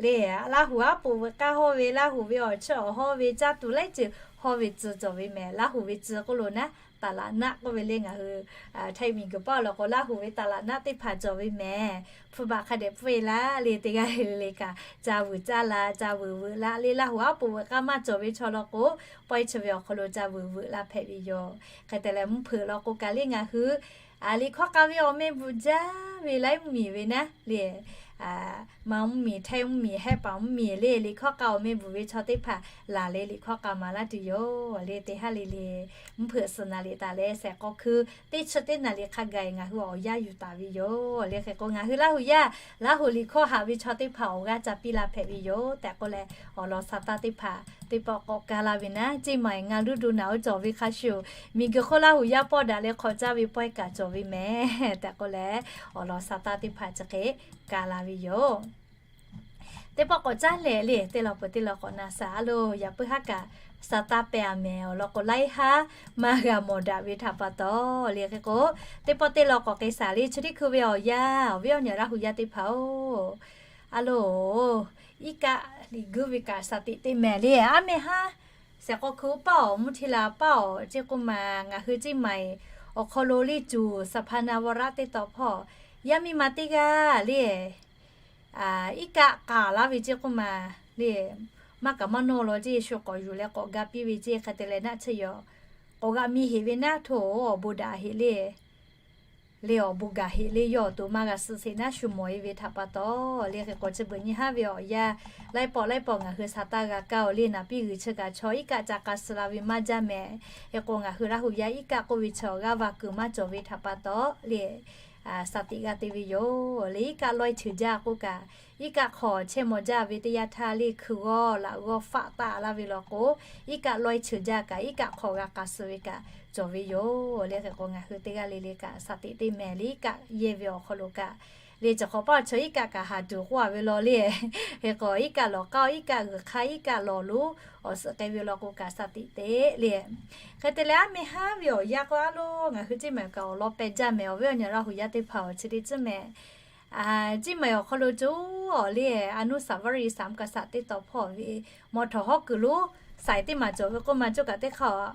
le, Laˇ hu aˉ poꞈ veuꞈ k'aˇ hawˇ ve, Laˇ hu ve awˬ chiˇ awˬ hawˇ ve caˇ tuˬ laiˉ ceuˬ hawˇ ve tcuh cawˬ ve mehˍ. Laˇ hu ve tcuh k'oˆ lo naˉ, ตลาดนัด k'oˆ ve le ngaˬ hui Htaiˇ miˬguiˬ paˉ law k'o Laˇ hu ve ตลาดนัด teˇ hpaˍ cawˬ ve mehˍ. Hpu baꞈ hk'a dehꞈ pfuhˇ e laˇ le teˇ g'aˇ le le kaꞈ ca vuiˬ caˇ la ca vuiˬ veuꞈ la le Laˇ hu aˉ poꞈ veuꞈ k'aˇ maˇ cawˬ ve chaw law k'o, pawehˇ chi ve awˬ hk'aw lo ca vuiˬ veuꞈ la hpehꞈ ve yoˬ. Hk'e te leh mvuhˇ hpeuꞈ law k'o kaꞈ le ngaˬ hui liꞈ hkawˇ k'a ve awˬ meh bvuhꞈ jaˇ ve laiˉ mvuhˇmiˬ ve naˉ le, Manˇ mvuhˇmiˬ, Htaiˇ mvuhˇmiˬ, Hehˆ paˍ mvuhˇmiˬ le liꞈ hkawˇ k'a awˬ meh bvuhꞈ ve chaw teˇ hpaˍ laˬ leh liꞈ hkawˇ k'a maˍ laˇ tuˬ yoˬ le teˇ haˉ le le. Mvuhˇ hpeuꞈ suhˍ naˍ liꞈ taˍ leh shehˍ k'aw hkui teˇ chi teˇ naˍ liꞈ hk'a gaˬ ngaˬ hui awˬ yanˇ yuˬ taˍ ve yoˬ le. Hk'e k'o ngaˬ hui Laˇ hu yaˇ Laˇ hu liꞈ hkawˇ haꞈ ve chaw teˇ hpaˍ awˬ g'aˇ ca piˇ la hpehꞈ ve yoˬ tehꞈ k'oˆ leh awˬ lawn sa taˇ teˇ hpaˍ teˇ pawˆ k'awꞈ ka la ve naˉ, เชียงใหม่ ngaˬ ฤดูหนาว cawˬ ve hk'a shuˍ, miˬguiˬ hk'oˆ Laˇ huˍ yaˇ pawˆ daꞈ leh hk'awꞈ caˇ ve pawehˇ kaꞈ cawˬ ve mehˍ tehꞈ k'oˆ leh, awˬ lawn sa taˇ teˇ hpaˍ chi hk'e ka la ve yoˬ. Teˇ pawˆ k'awꞈ caˇ lehˬ le, teˇ lawn peuˬ teˇ lawn k'awꞈ na shaˍ a loˬ. Yaꞈ puiˉ haˉ kaꞈ sa taˇ pehˍ a mehˍ awˬ lawn k'o, laiˉ haˉ maˇ g'a mawˬ daꞈ ve htaꞈ pa taw le hk'e k'o, teˇ pawˆ teˇ lawn k'awꞈ k'ai shaˍ le. Chi teˇ hkui ve awˬ yanˇ, awˬ viˉ awˬ nyi Laˇ huˍ yaˇ teˇ hpaˍ-oˬ, a loˬ, iˉ kaˆ liꞈ guiˇ ve kaꞈ shaˍ tiꞈ teˇ mehˍ le. Aˉ meh haˉ shehˍ k'aw hkui paˇ awˬ mvuhˇ hti la paˇ awˬ ceˇ k'oˆ ma, ngaˬ hui เชียงใหม่ awˬ hk'aw lo le cuˬ สภา na vaw raˆ teˇ taw hpawˇ, yaˇ miˇ ma teˇ g'aˇ le, iˉ kaˆ k'aˍ laˇ ve ceˇ k'oˆ ma le, maˇ kaꞈ maˇ nawˇ law ceˇ, shu k'awꞈ yuˬ leh k'awꞈ ga piˇ ve ceˇ. Hk'e te leh naˆ tsuhˇ yaw k'awꞈ g'a mi heꞈ ve naˆ hto awˬ bon daꞈ heꞈ le. Le awˬ bon gaˬ heꞈ le, yawˇ awˬ to maˇ g'a suh sheˍ naˉ shu mawˬ e ve htaꞈ pa taw le. Hk'e k'o, chi beuꞈ nyi haˉ ve awˬ yanˇ, laiˉ pawˆ laiˉ pawˆ ngaˬ hui sa taˇ g'a kaˇ oˬ le. Naˍ piˇ g'uiˬ chi kaꞈ chaw iˉ kaˆ ca k'a suh la ve maˇ jaˇ mehˍ. Hk'e k'o, ngaˬ hui Laˇ huˍ yaˇ iˉ kaˆ k'oˆ ve chaw g'aˇ va kuiˬ maˇ cawˬ ve htaꞈ pa taw le, shaˍ tiꞈ g'a te ve yoˬ le. Iˉ kaˆ lawehˇ cheuˬ jaˇ k'oˆ kaꞈ, iˉ kaˆ hk'aw chehˇ maw jaˇ ve teˇ yanˇ htaˇ le, hkui g'awˇ laꞈ g'awˇ faˆ taˆ laˇ ve law k'o, iˉ kaˆ lawehˇ cheuˬ jaˇ kaꞈ, iˉ kaˆ hk'aw g'a k'a suh ve kaꞈ cawˬ ve yoˬ le. Hk'e k'o, ngaˬ hui teˇ g'aˇ le le kaꞈ shaˍ tiꞈ teˇ mehˍ le. Iˉ kaˆ yehˇ ve awˬ hk'aw lo kaꞈ le, chi hk'awꞈ paˇ chaw iˉ kaˆ kaꞈ haˍ tuˬ k'oˆ a ve law le. Hk'e k'o, iˉ kaˆ lawˬ k'aˇ, iˉ kaˆ g'uiˬ hk'aˇ, iˉ kaˆ lawˬ lonˉ awˬ suhˍ k'ai ve law k'o kaꞈ shaˍ tiꞈ te le. Hk'e te leh, aˉ meh haˉ ve awˬ yanˇ k'o a loˬ, ngaˬ hui เชียงใหม่ kaꞈ awˬ lawn peh jaˇ mehˍ. Awˬ viˉ awˬ nyi Laˇ huˍ yaˇ teˇ hpaˍ awˬ chi teˇ tcuhˉ mehˍ. เชียงใหม่ awˬ hk'aw lo coˬ awˬ le, อนุสาวรีย์สามกษัตริย์ teˇ taw hpawˇ ve mawꞈ htawꞈ hawˉ kuiˬ lonˉ saiˍ teˇ maˬ cawˬ ve k'oˆ ma, coˇ kaꞈ teˇ hk'aˇ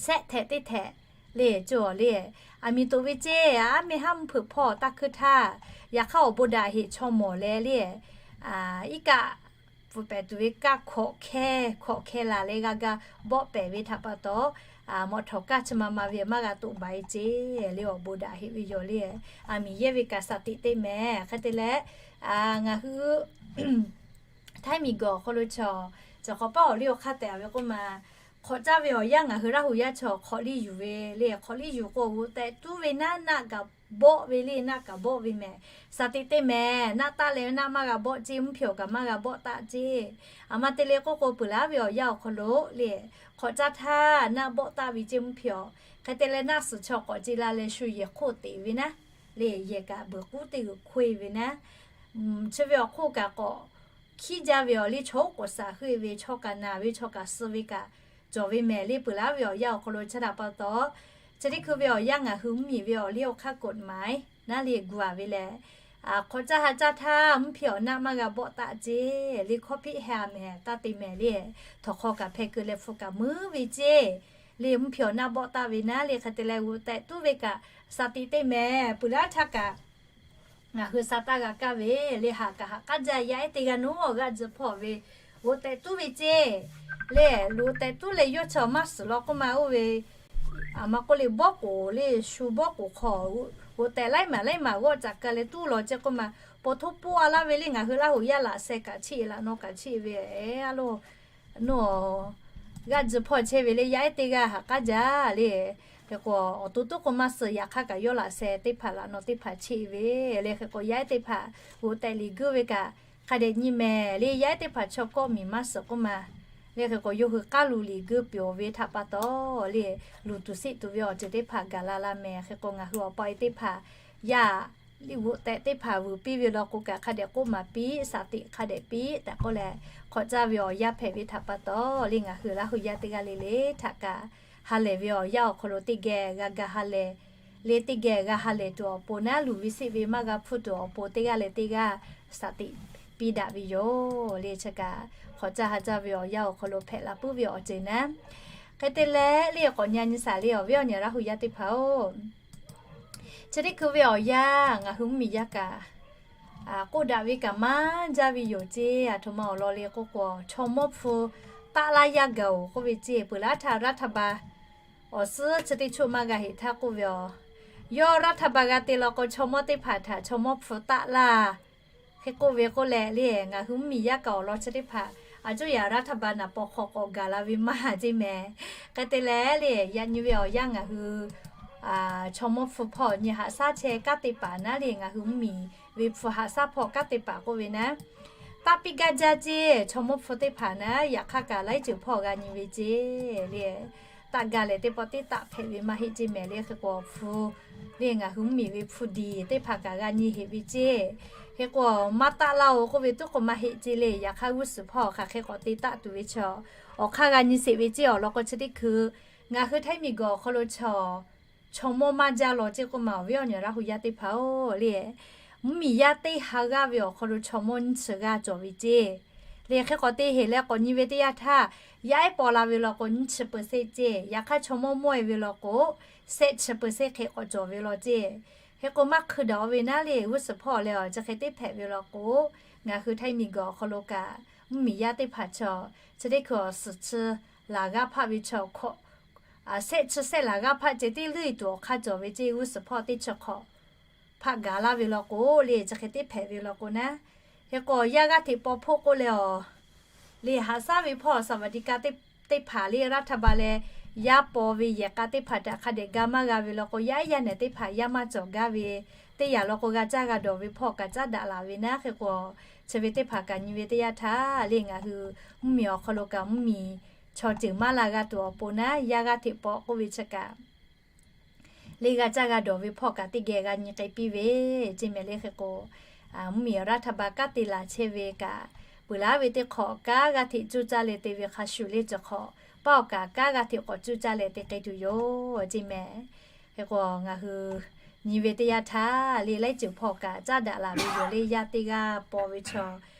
shehˆ htehꞈ teˇ htehꞈ le, coˬ awˬ le, aˬ miˍ toꞈ ve ceˇ. Aˉ meh haˉ mvuhˇ hpeuꞈ hpawˇ taˇ hkuiˇ htaˇ, yaꞈ hk'aˇ awˬ bon daꞈ heꞈ chaw mawˬ leh le, iˉ kaˆ pfuhˍ pehˍ tuˬ ve kaˆ hkawꞈ hkehˇ hkawꞈ hkehˇ laˬ leh g'a ga bawˆ pehˍ ve htaꞈ pa taw, mawꞈ htawꞈ kaˇ chi ma ma ve maˇ g'a toꞈ baˬ e ceˇ le. Awˬ bon daꞈ heꞈ ve yoˬ le. Aˬ miˍ yehˇ ve kaꞈ shaˍ tiꞈ teˇ mehˍ. Hk'e te leh, ngaˬ hui htaiˇ miˬguiˬ awˬ hk'aw lo chaw, chi hk'awꞈ paˇ awˬ liˇ awˬ hk'aˇ tehꞈ a ve k'oˆ ma, hk'awꞈ caˇ ve awˬ yanˇ ngaˬ hui Laˇ huˍ yaˇ chaw hk'awꞈ liˇ yuˬ ve le. Hk'awꞈ liˇ yuˬ k'o, g'oꞈ tehꞈ tuˉ ve naˉ naˆ kaꞈ bawˆ ve le, naˆ kaꞈ bawˆ ve mehˍ. Shaˍ tiꞈ teˇ mehˍ, naˆ taˆ leh naˆ maˇ g'a bawˆ ceˇ, mvuhˇ hpehꞈ awˬ kaꞈ maˇ g'a bawˆ taˆ ceˇ. Aˬ ma te le k'oˆ k'o, peuˬ laˉ ve awˬ yanˇ awˬ hk'aw lo le, hk'awꞈ caˇ htaˇ naˆ bawˆ taˆ ve ceˇ, mvuhˇ hpehꞈ awˬ. Hk'e te leh naˆ suhˍ chaw k'awꞈ ce la leh shu yehˬ hk'oˆ teꞈ ve naˉ le, yehˬ kaꞈ beuˬ k'uˉ teˇ g'uiˬ hkoˇ e ve naˉ, chi ve awˬ hk'oˆ kaꞈ k'awꞈ hkiˉ jaˇ ve awˬ le, chaw oˉ k'oˍ saˍ heuˆ e ve, chaw kaꞈ naˬ ve, chaw kaꞈ suh ve kaꞈ cawˬ ve mehˍ le. Peuˬ laˉ ve awˬ yanˇ awˬ hk'aw lo chi htaꞈ pa taw, chi teˇ hkui ve awˬ yanˇ ngaˬ hui mvuhˇmiˬ ve awˬ liˇ awˬ hk'aˇ กฎหมาย naˉ le gu a ve lehˬ, hk'awꞈ caˇ ha caˇ htaˇ mvuhˇ hpehꞈ awˬ naˆ maˇ g'a bawˆ taˆ ceˇ le. Hkawˇ hpiˆ heh a mehˍ taˇ te mehˍ le. Htawnˍ hk'aw kaꞈ hpeh keu leh hpu kaꞈ muiˉ ve ceˇ le. Mvuhˇ hpehꞈ awˬ naˆ bawˆ taˆ ve naˉ le. Hk'e te leh g'oꞈ tehꞈ tuˉ ve kaꞈ shaˍ tiꞈ teˇ mehˍ. Peuˬ laˉ htaˇ kaꞈ ngaˬ hui sa taˇ g'a kaˇ ve le. Haꞈ kaꞈ haꞈ k'aˉ jaˇ. Yaˇ ehˉ teˇ g'aˇ nuˉ g'aˇ tcuh hpawˇ ve, g'oꞈ tehꞈ tuˉ ve ceˇ le. G'oꞈ tehꞈ tuˉ leh yawˇ chi awˬ maˇ suhˍ law k'oˆ ma oˇ ve, aˬ ma k'oˆ le, bawˆ k'oˍ le, shu bawˆ k'oˍ hk'aw g'oꞈ tehꞈ laiˉ maˬ laiˉ maˬ g'awˆ caꞈ ka leh tuˉ law ceˇ k'oˆ ma, paw htoˇ poˆ a laˇ ve le. Ngaˬ hui Laˇ huˍ yaˇ laꞈ sheh kaꞈ cheˇ laꞈ naw kaꞈ cheˇ ve a loˬ. Nuˉ g'aˇ tcuh hpawˇ chehˇ ve le. Yaˇ ehˉ teˇ g'aˇ haꞈ k'aˉ jaˇ le. Hk'e k'o, awˬ to tuˉ k'o maˇ suh. Yaꞈ hk'aˇ kaꞈ yawˇ laꞈ sheh teˇ hpaˍ laꞈ naw teˇ hpaˍ cheˇ ve le. Hk'e k'o, yaˇ ehˉ teˇ hpaˍ g'oꞈ tehꞈ liꞈ guiˇ ve kaꞈ hk'a dehꞈ nyi mehˍ le. Yaˇ ehˉ teˇ hpaˍ chaw kawˆ miˬ maˇ suhˍ k'oˆ ma le. Hk'e k'o, yawˇ hui k'aˉ lu liꞈ guiˇ peuˬ ve htaꞈ pa taw le, luˬ tuˬ siˆ tuˬ ve awˬ ceuˬ teˇ hpaˍ gaˬ la la mehˍ. Hk'e k'o, ngaˬ hui awˬ pa e teˇ hpaˍ yaˇ g'oꞈ tehꞈ teˇ hpaˍ vuiˬ piˇ ve law k'o kaꞈ hk'a dehꞈ k'oˆ maˍ piˇ, shaˍ tiꞈ hk'a dehꞈ piˇ tehꞈ k'oˆ leh, hk'awꞈ caˇ ve awˬ yanˇ hpehꞈ ve htaꞈ pa taw le, ngaˬ hui Laˇ huˍ yaˇ teˇ g'aˇ le le htaꞈ kaꞈ ha lehˬ ve awˬ yanˇ awˬ hk'aw lo teˇ geh g'a ga ha lehˬ le, teˇ geh g'a ha lehˬ tuˬ awˬ pon naˉ, luˬ ve siˆ ve maˇ g'a hpfuhˇ tuˬ awˬ pon teˇ g'aˇ leh teˇ g'aˇ shaˍ tiꞈ piˇ daꞈ ve yoˬ le. Chi kaꞈ hk'awꞈ caˇ ha caˇ ve awˬ yanˇ awˬ hk'aw lo hpehꞈ la puiˉ ve awˬ ceuˬ naˉ. Hk'e te leh le, k'awꞈ nyi nyi shaˍ le, awˬ viˉ awˬ nyi Laˇ huˍ yaˇ teˇ hpaˍ-oˬ, chi teˇ hkui ve awˬ yanˇ ngaˬ hui mvuhˇmiˬ yaˇ kaꞈ k'oˆ daꞈ ve kaꞈ maˇ jaˇ ve yoˬ ceˇ. Aˬ htoꞈ ma awˬ lawn le k'oˆ k'o, chaw mawˇ hpu taˆ laˇ yaˇ gaˬ-oˬ k'oˆ ve ceˇ. Peuˬ laˇ htaˇ รัฐบาล awˬ suhˉ chi teˇ choˆ maˇ g'a heꞈ htaˇ k'oˆ ve aˬ, yawˇ รัฐบาล g'a te law k'o, chaw mawˇ teˇ hpaˍ htaꞈ chaw mawˇ hpu taˆ laˇ hk'e k'oˆ ve k'oˆ leh le, ngaˬ hui mvuhˇmiˬ yaˇ kaꞈ awˬ lawn chi teˇ hpaˍ a cuˇ yaꞈ รัฐบาล naˍ paw hk'aw k'awꞈ gaˬ la ve maˇ haˍ ceˇ mehˍ. Hk'e te leh le, yaꞈ nyi ve awˬ yanˇ ngaˬ hui chaw mawˇ hpu hpawˇ nyi haꞈ shaˉ chehˇ kanˉ te paˍ naˉ le, ngaˬ hui mvuhˇmiˬ ve hpu haꞈ shaˉ hpawˇ kanˉ te paˍ k'oˆ ve naˉ, Taˆ piˇ gaˇ jaˇ ceˇ. Chaw mawˇ hpu teˇ hpaˍ naˉ yaꞈ hk'aˇ kaꞈ laiˉ ceuˬ hpawˇ g'a nyi ve ceˇ le. Taˆ gaˇ leh teˇ pawˆ teˇ taˆ hpehꞈ ve maˇ heˆ ceˇ mehˍ le. Hk'e k'o awˬ hpu le ngaˬ hui mvuhˇmiˬ ve hpu diˬ teˇ hpaˍ kaꞈ g'a nyi heꞈ ve ceˇ. Hk'e k'o maˇ taˆ laˇ-oˬ k'oˆ ve tuˉ k'o maˇ heˆ ceˇ le. Yaꞈ hk'aˇ g'uˇ suhˍ hpawˇ hk'aˬ hk'e k'awꞈ te taˆ tuˬ ve chaw awˬ hk'aˇ g'a nyi sheˍ ve ceˇ. Awˬ lawn k'o chi teˇ hkui ngaˬ hui Htaiˇ miˬguiˬ awˬ hk'aw lo chaw chaw mawˇ maˇ jaˇ law ceˇ k'oˆ ma awˬ viˉ awˬ nyi Laˇ huˍ yaˇ teˇ hpaˍ-oˬ le. Mvuhˇmiˬ yaˇ teˇ ha g'aˇ ve awˬ hk'aw lo chaw mawˇ nyiˇ chi g'aˇ cawˬ ve ceˇ. Le hk'e k'awꞈ te heꞈ leh k'awꞈ nyi ve teˇ yanˇ htaˇ, yaˇ ehˉ paw la ve law k'o nyiˇ chi เปอร์เซ็นต์ ceˇ. Yaꞈ hk'aˇ chaw mawˇ mawˇ-e ve law k'o, shehˆ chi เปอร์เซ็นต์ hk'e k'awꞈ cawˬ ve law ceˇ. Hk'e k'o maˇ hkui daꞈ-o ve naˉ le g'uˇ suhˍ hpawˇ leh awˬ chi hk'e teˇ hpehꞈ ve law k'o, ngaˬ hui Htaiˇ miˬguiˬ awˬ hk'aw lo kaꞈ mvuhˇmiˬ yaˇ teˇ hpaˍ chaw chi teˇ hkui awˬ suhˍ chi laˬ g'aˇ hpaˆ ve chaw hk'awꞈ shehˆ chi shehˆ laˬ g'aˇ hpaˆ ceh teˇ leuˉ-e tuˬ awˬ hk'aˇ cawˬ ve ceˇ. G'uˇ suhˍ hpawˇ teˇ chi hk'awꞈ hpaˆ gaˬ laˇ ve law k'o le, chi hk'e teˇ hpehꞈ ve law k'o naˉ, hk'e k'o yaˇ g'aˇ hteꞈ paw hpoˆ k'oˆ leh awˬ le haꞈ shaˉ ve hpawˇ สวัสดิการ teˇ hpaˍ le รัฐบาล leh yaˇ paw ve yehˬ k'a teˇ hpaˍ htaꞈ hk'a dehꞈ ga maˇ g'a ve law k'o, yaˇ ehˉ yaˇ nehˬ teˇ hpaˍ yaˇ maˇ cawˬ gaˇ ve teˇ yanˇ law k'o, g'a caˇ g'a dawˬ ve hpawˇ kaꞈ caˉ daꞈ laˬ ve naˉ. Hk'e k'o chi ve teˇ hpaˍ kaꞈ nyi ve teˇ yanˇ htaˇ le ngaˬ hui mvuhˇmiˬ awˬ hk'aw lo kaꞈ mvuhˇmiˬ chaw ceuˬ maˇ la g'a tuˬ awˬ pon naˉ, yaˇ g'aˇ hteꞈ paw k'oˆ ve chi kaꞈ le g'a caˇ g'a dawˬ ve hpawˇ kaꞈ teˇ geh g'a nyi k'ai piˇ ve ceˇ mehˍ le. Hk'e k'o mvuhˇmiˬ รัฐบาล kanˉ te laˬ chehˇ ve kaꞈ, peuˬ laˉ ve teˇ hk'awꞈ kanˉ g'aˇ hteꞈ cuˇ caˇ leh te ve hk'a shuˍ le, chi hk'awꞈ paˇ awˬ kaꞈ kanˉ g'aˇ hteꞈ k'awꞈ cuˇ caˇ leh te k'ai tuˬ yoˬ ceˇ mehˍ. Hk'e k'o ngaˬ hui nyi ve teˇ yanˇ htaˇ le laiˉ ceuˬ hpawˇ kaꞈ caˉ daꞈ laˬ ve yoˬ le. Yaˇ teˇ g'aˇ paw ve chaw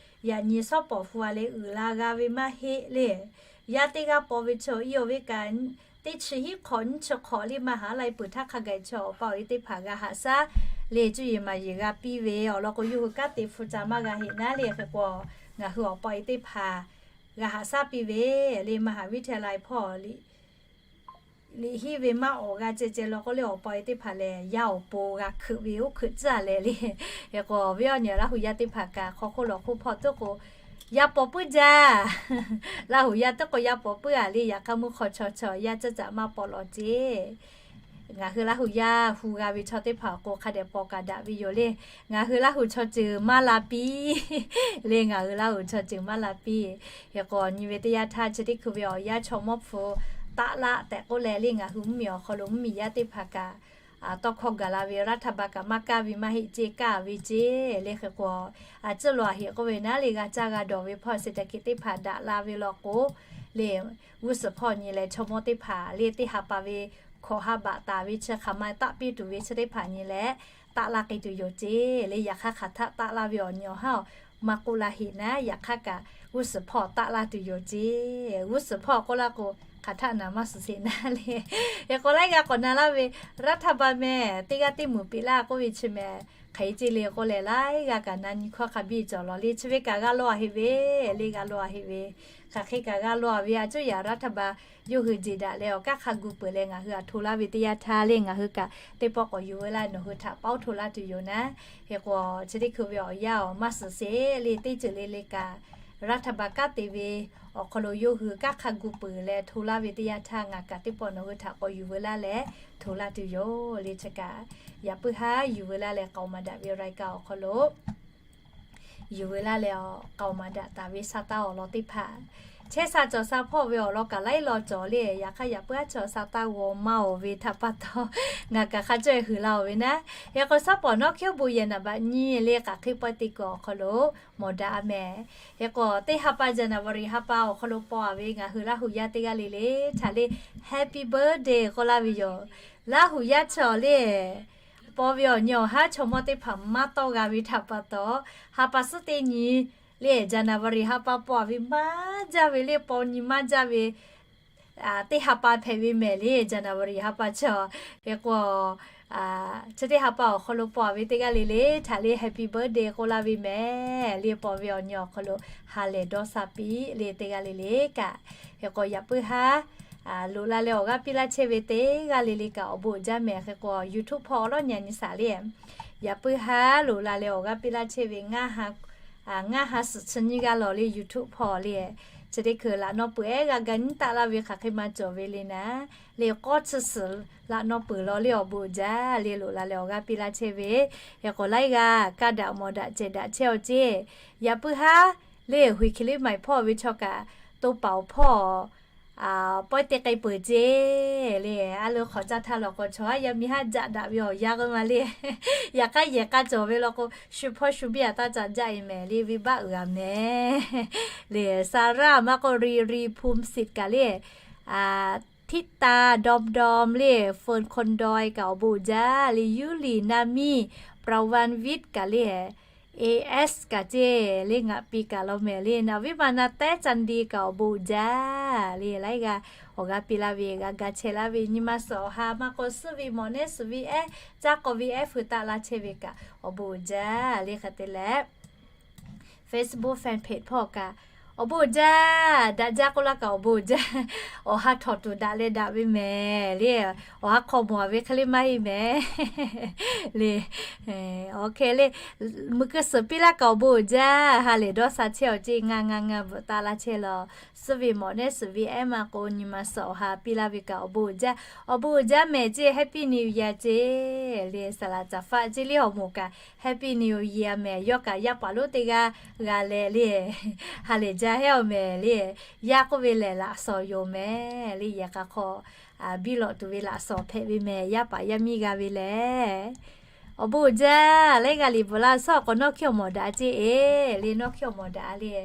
yaꞈ nyi shawˉ pawˍ hpu a leh uiˍ la g'a ve maˇ heˆ le. Yaˇ teˇ g'aˇ paw ve chaw iˉ awˬ ve kaꞈ teˇ chi hiˉ hk'awꞈ nyiˇ chi hk'awꞈ le maˇ haˉ lai peuˬ htaˇ hk'a gaˬ chaw awˬ pa awˬ e teˇ hpaˍ g'a haꞈ shaˉ le cuˇ yiˍ maˍ yiˍ g'a piˇ ve awˬ lawn k'o, yawˇ hui kanˉ te hpu ca maˇ g'a heˆ naˉ le. Hk'e k'o ngaˬ hui awˬ pa awˬ e teˇ hpaˍ g'a haꞈ shaˉ piˇ ve le. Maˇ haˍ viˉ hteˇ lai hpawˇ liꞈ hiˉ ve maˇ awˍ g'a ceh ceh law k'o le, awˬ pa awˬ e teˇ hpaˍ lehˬ yaˇ awˬ pon g'a hkeuꞈ ve oˇ hkeuꞈ tcuhˉ a leh le. Hk'e k'o awˬ viˉ awˬ nyi Laˇ huˍ yaˇ teˇ hpaˍ kaꞈ hk'aw hk'oˆ lawˬ hk'oˆ hpawˇ tuˉ k'o yaˇ paw puiˉ jaˇ. Laˇ huˍ yaˇ tuˉ k'o yaˇ paw puiˉ a le. Yaꞈ hk'aˇ mvuhˇ hk'aw chaw chaw yaˇ caˇ caꞈ maˇ paw lawˬ ceˇ. Ngaˬ hui Laˇ huˍ yaˇ hu g'a ve chaw teˇ hpaˍ awˬ k'o hk'a dehꞈ paw kaꞈ daꞈ ve yoˬ le. Ngaˬ hui Laˇ huˍ chaw ceuˬ maˇ la piˇ le. Ngaˬ hui Laˇ huˍ chaw ceuˬ maˇ la piˇ. Hk'e k'o nyi ve teˇ yanˇ htaˇ chi teˇ hkui ve awˬ yanˇ chaw mawˇ hpu taˆ laˆ tehꞈ k'oˆ leh le, ngaˬ hui mvuhˇmiˬ awˬ hk'aw lo mvuhˇmiˬ yaˇ teˇ hpaˍ kaꞈ tawˇ hkawˇ gaˬ la ve รัฐบาล kaꞈ maˇ kaˇ ve maˇ heˆ ceˇ, kaˇ ve ceˇ le. Hk'e k'o a ciˉ lo a heˆ k'oˆ ve naˉ le, g'a caˇ g'a dawˬ ve hpawˇ เศรษฐกิจ teˇ hpaˍ daꞈ la ve law k'o le, g'uˇ suhˍ hpawˇ nyi leh chaw mawˇ teˇ hpaˍ le teˇ ha pa ve hkawꞈ ha baꞈ taˍ ve chi hk'aˬ ma taˆ piˇ tuˬ ve chi teˇ hpaˍ nyi leh taˆ laˇ k'ai tuˬ yoˬ ceˇ le. Yaꞈ hk'aˇ hk'aˬ htaˆ taˆ laˇ ve awˬ nyi awˬ haˉ maˇ k'oˆ laˇ heˆ naˉ, yaꞈ hk'aˇ kaꞈ g'uˇ suhˍ hpawˇ taˆ laˇ tuˬ yoˬ ceˇ. G'uˇ suhˍ hpawˇ k'oˆ laˇ k'o hk'aˬ htaˆ naˍ maˇ suhˍ sheˍ naˉ le. Hk'e k'o laiˉ g'aˇ k'awꞈ na laˇ ve รัฐบาล mehˍ teˇ g'aˇ teˇ muiˬ peꞈ laˇ k'oˆ ve chi mehˍ hk'aˬ hk'e ceˇ le k'oˆ leh laiˉ g'aˇ kaꞈ na nyi hkawˇ hk'a biˇ cawˬ lawˬ le. Chi ve kaꞈ g'a law a heˆ ve le, g'aˇ law a heˆ ve. Hk'aˬ hk'e kaꞈ g'a law a ve a cuˉ yaꞈ รัฐบาล yawˇ hui jeˬ daꞈ leh awˬ kanˉ hk'a gu peuˬ leh ngaˬ hui a hto laˇ ve teˇ yanˇ htaˇ le ngaˬ hui kaꞈ teˇ pawˆ k'awꞈ yuˬ ve laˇ nawˬ hui htaꞈ paoˉ hto laˇ tuˬ yoˬ naˉ. Hk'e k'o chi teˇ hkui ve awˬ yanˇ awˬ maˇ suhˍ sheˍ le, teˇ ceuˬ le le kaꞈ รัฐบาล kanˉ te ve awˬ hk'aw lo yawˇ hui kanˉ hk'a gu peuˬ leh hto laˇ ve teˇ yanˇ htaˇ ngaˬ kaꞈ teˇ pawˆ nawˬ hui htaꞈ k'awꞈ yuˬ ve laˇ leh hto laˇ tuˬ yoˬ le. Chi kaꞈ yaꞈ puiˉ haˉ yuˬ ve laˇ leh k'aoˍ maˍ daꞈ ve รายการ awˬ hk'aw lo yuˬ ve laˇ leh k'aoˍ maˍ daꞈ taˍ ve sha taˇ awˬ lawn teˇ hpaˍ chehˇ sha cawˬ sha hpawˇ ve awˬ lawn kaꞈ laiˉ law cawˬ le. Yaꞈ hk'aˇ yaꞈ puiˉ haˉ cawˬ sha taˇ g'aw maˇ oˬ ve htaꞈ pa taw ngaˬ kaꞈ hk'a caweh huiˍ la oˬ ve naˉ. Hk'e k'o shaˉ pawˍ nawˉ hkiˉ bon yehˬ naˍ baꞈ nyi le k'aˬ hk'e pawehˇ te kuiˬ awˬ hk'aw lo mawˬ daꞈ a mehˍ. Hk'e k'o teˇ ha pa January ha pa awˬ hk'aw lo paw a ve ngaˬ hui Laˇ huˍ yaˇ teˇ g'aˇ le le htaꞈ le Happy birthday k'oˆ laˇ ve yoˬ. Laˇ huˍ yaˇ chaw le paw ve awˬ nyi awˬ haˉ chaw mawˇ teˇ hpaˍ maˇ tawˇ g'a ve htaꞈ pa taw, ha pa suhˉ teˇ nyi le January ha pa paw a ve maˇ jaˇ ve le, paw nyi maˇ jaˇ ve teˇ ha pa hpehꞈ ve mehˍ le January ha pa chaw. Hk'e k'o chi teˇ ha pa awˬ hk'aw lo paw a ve teˇ g'aˇ le le htaꞈ le Happy birthday k'oˆ laˇ ve mehˍ le. Paw ve awˬ nyi awˬ hk'aw lo ha lehˬ dawˇ sha piˇ le teˇ g'aˇ le le kaꞈ. Hk'e k'o yaꞈ puiˉ haˉ loꞈ la leh awˬ g'aˇ piˇ laˇ chehˇ ve teˇ g'aˇ le le kaꞈ awˬ bon uiˍ jaˇ mehˍ. Hk'e k'o YouTube hpawˇ awˬ lawˉ nyi nyi shaˍ le. Yaꞈ puiˉ haˉ loꞈ la leh awˬ g'aˇ piˇ laˇ chehˇ ve ngaˇ ha suhˍ chi nyiˇ g'aˇ lawˬ le YouTube hpawˇ le. Chi teˇ hkui laꞈ naw peuˬ ehˉ g'a ga nyiˉ taˆ laˇ ve hk'aˬ hk'e ma cawˬ ve le naˉ. Le k'awˇ chi suhˍ laꞈ naw peuˬ lawˬ le awˬ bon uiˍ jaˇ le loꞈ la leh awˬ g'aˇ piˇ laˇ chehˇ ve. Hk'e k'o laiˉ g'aˇ kaˇ daꞈ mawˬ daꞈ cehˬ daꞈ chehˇ aw ceˇ. Yaꞈ puiˉ haˉ Le, Huiˍ Hkiˬ Liˇ Maiˍ hpawˇ ve chaw kaꞈ to paˍ awˬ hpawˇ pawehˇ te k'ai peuˬ ceˇ le. A lo hk'awꞈ ca htaˇ lawˬ k'o, chaw haˉ yaˇ miˇ haˉ jaˆ daꞈ ve awˬ yanˇ k'oˆ ma le. Yaꞈ hk'aˇ yehˬ k'a cawˬ ve law k'o, shu hpawˇ shu biˇ a taˇ ca jaˆ e mehˍ le, venˇbaˆ uiˍ a mehˍ le. Saˍraˇ maˇ k'oˆ, Ri Ri Phum Sit kaꞈ le, Hteˇtaˇ Dawˇ Dawˇ le, Feu Hkon Dawˇ kaꞈ awˬ bon uiˍ jaˇ le. Yuˇliˍ Naˇ Miˇ, Prawan Vit kaꞈ le, Eˍ S kaꞈ ceˇ le, ngaˬ piˇ kaꞈ law mehˍ le. Naˍ viˉ ma na tehˉ Caˇ Diˇ kaꞈ awˬ bon uiˍ jaˇ le. Laiˉ g'aˇ awˬ g'aˇ piˇ laˇ ve, g'a ga chehˇ laˇ ve nyi ma suhˍ awˬ ha maˇ k'oˆ, suhˉ ve mawꞈ nehˉ suhˍ ve ehˉ, caˇ k'awꞈ ve ehˉ feu taˆ laˇ chehˇ ve kaꞈ awˬ bon uiˍ jaˇ le. Hk'e te leh, Facebook fan page hpawˇ kaꞈ awˬ bon uiˍ jaˇ, daꞈ jaˇ k'oˆ laˇ kaꞈ awˬ bon uiˍ jaˇ. Awˬ ha htawꞈ tuˬ daꞈ leh daꞈ ve mehˍ le. Awˬ ha hk'aw mawˬ a ve hk'e le maˇ heˆ mehˍ le. Awˬ hk'e le, meuꞈ keu suhˍ piˇ laˇ kaꞈ awˬ bon uiˍ jaˇ. Ha lehˬ dawˇ sha chehˇ awˬ ceˇ, ngaˬ ngaˬ ngaˬ bvuhꞈ taˆ laˇ chehˇ law. Suhˉ ve mawꞈ nehˉ suhˍ ve ehˉ maˇ k'oˆ, nyi ma suhˍ awˬ ha piˇ laˇ ve kaꞈ awˬ bon uiˍ jaˇ. Awˬ bon uiˍ jaˇ mehˍ ceˇ, Happy New Year ceˇ le. Saˍ laˍ caˍ faˆ ceˇ le, awˬ moˍ kaꞈ Happy New Year mehˍ. Yawˇ kaꞈ yaˇ paˍ lonˉ teˇ g'aˇ g'a leh le, ha lehˬ jaˇ hehˉ awˬ mehˍ le. Yaˇ k'oˆ ve lehˬ laꞈ shawnˍ yoˬ mehˍ le. Yehˬ k'a hk'aw biˇ lawꞈ tuˬ ve laꞈ shawnˍ hpehꞈ ve mehˍ, yaˇ paˍ yaˇ miˇ g'a ve lehˬ. Awˬ bon uiˍ jaˇ. Laiˉ g'aˇ liꞈ bvuhꞈ laˇ, suhˉ awˬ k'awꞈ nawˉ hkiˇ awˬ mawˬ daꞈ ceˇ e le. Nawˉ hkiˇ awˬ mawˬ daꞈ a le.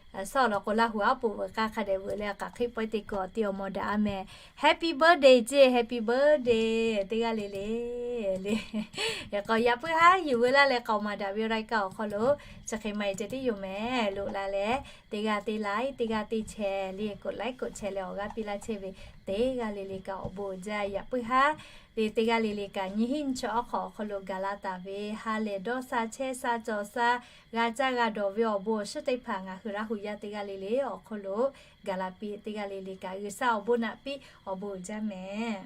Suhˉ awˬ lawn k'o, Laˇ huˍ aˉ poꞈ veuꞈ k'aˇ hk'a dehꞈ veuꞈ leh, k'aꞈ hk'e pawehˇ te kuiˬ awˬ ti awˬ mawˬ daꞈ a mehˍ. Happy birthday ceˇ, happy birthday teˇ g'aˇ le le le. Yaꞈ k'aw yaꞈ puiˉ haˉ yuˬ veu laˇ leh k'aoˍ maˍ daꞈ ve raiˍ kaꞈ awˬ hk'aw lo chi hk'e maˇ e ceh tiˉ yoˬ mehˍ. Loꞈ la leh, teˇ g'aˇ teˇ like, teˇ g'aˇ teˇ share le, กดไลค์ กดแชร์ leh awˬ g'aˇ piˇ laˇ chehˇ ve teˇ g'aˇ le le kaꞈ awˬ bon uiˍ jaˇ. Yaꞈ puiˉ haˉ le teˇ g'aˇ le le kaꞈ nyi hiˉ nyi chi awˬ hk'aw awˬ hk'aw lo gaˬ la taˍ ve ha lehˬ dawˇ sha chehˇ sha cawˬ sha g'a caˇ g'a dawˬ ve awˬ bon awˬ shiˉ teˇ hpaˍ ngaˬ hui Laˇ huˍ yaˇ teˇ g'aˇ le le awˬ hk'aw lo gaˬ la piˇ. Teˇ g'aˇ le le kaꞈ G'uiˬsha awˬ bon naꞈ piˇ, awˬ bon uiˍ jaˇ mehˍ.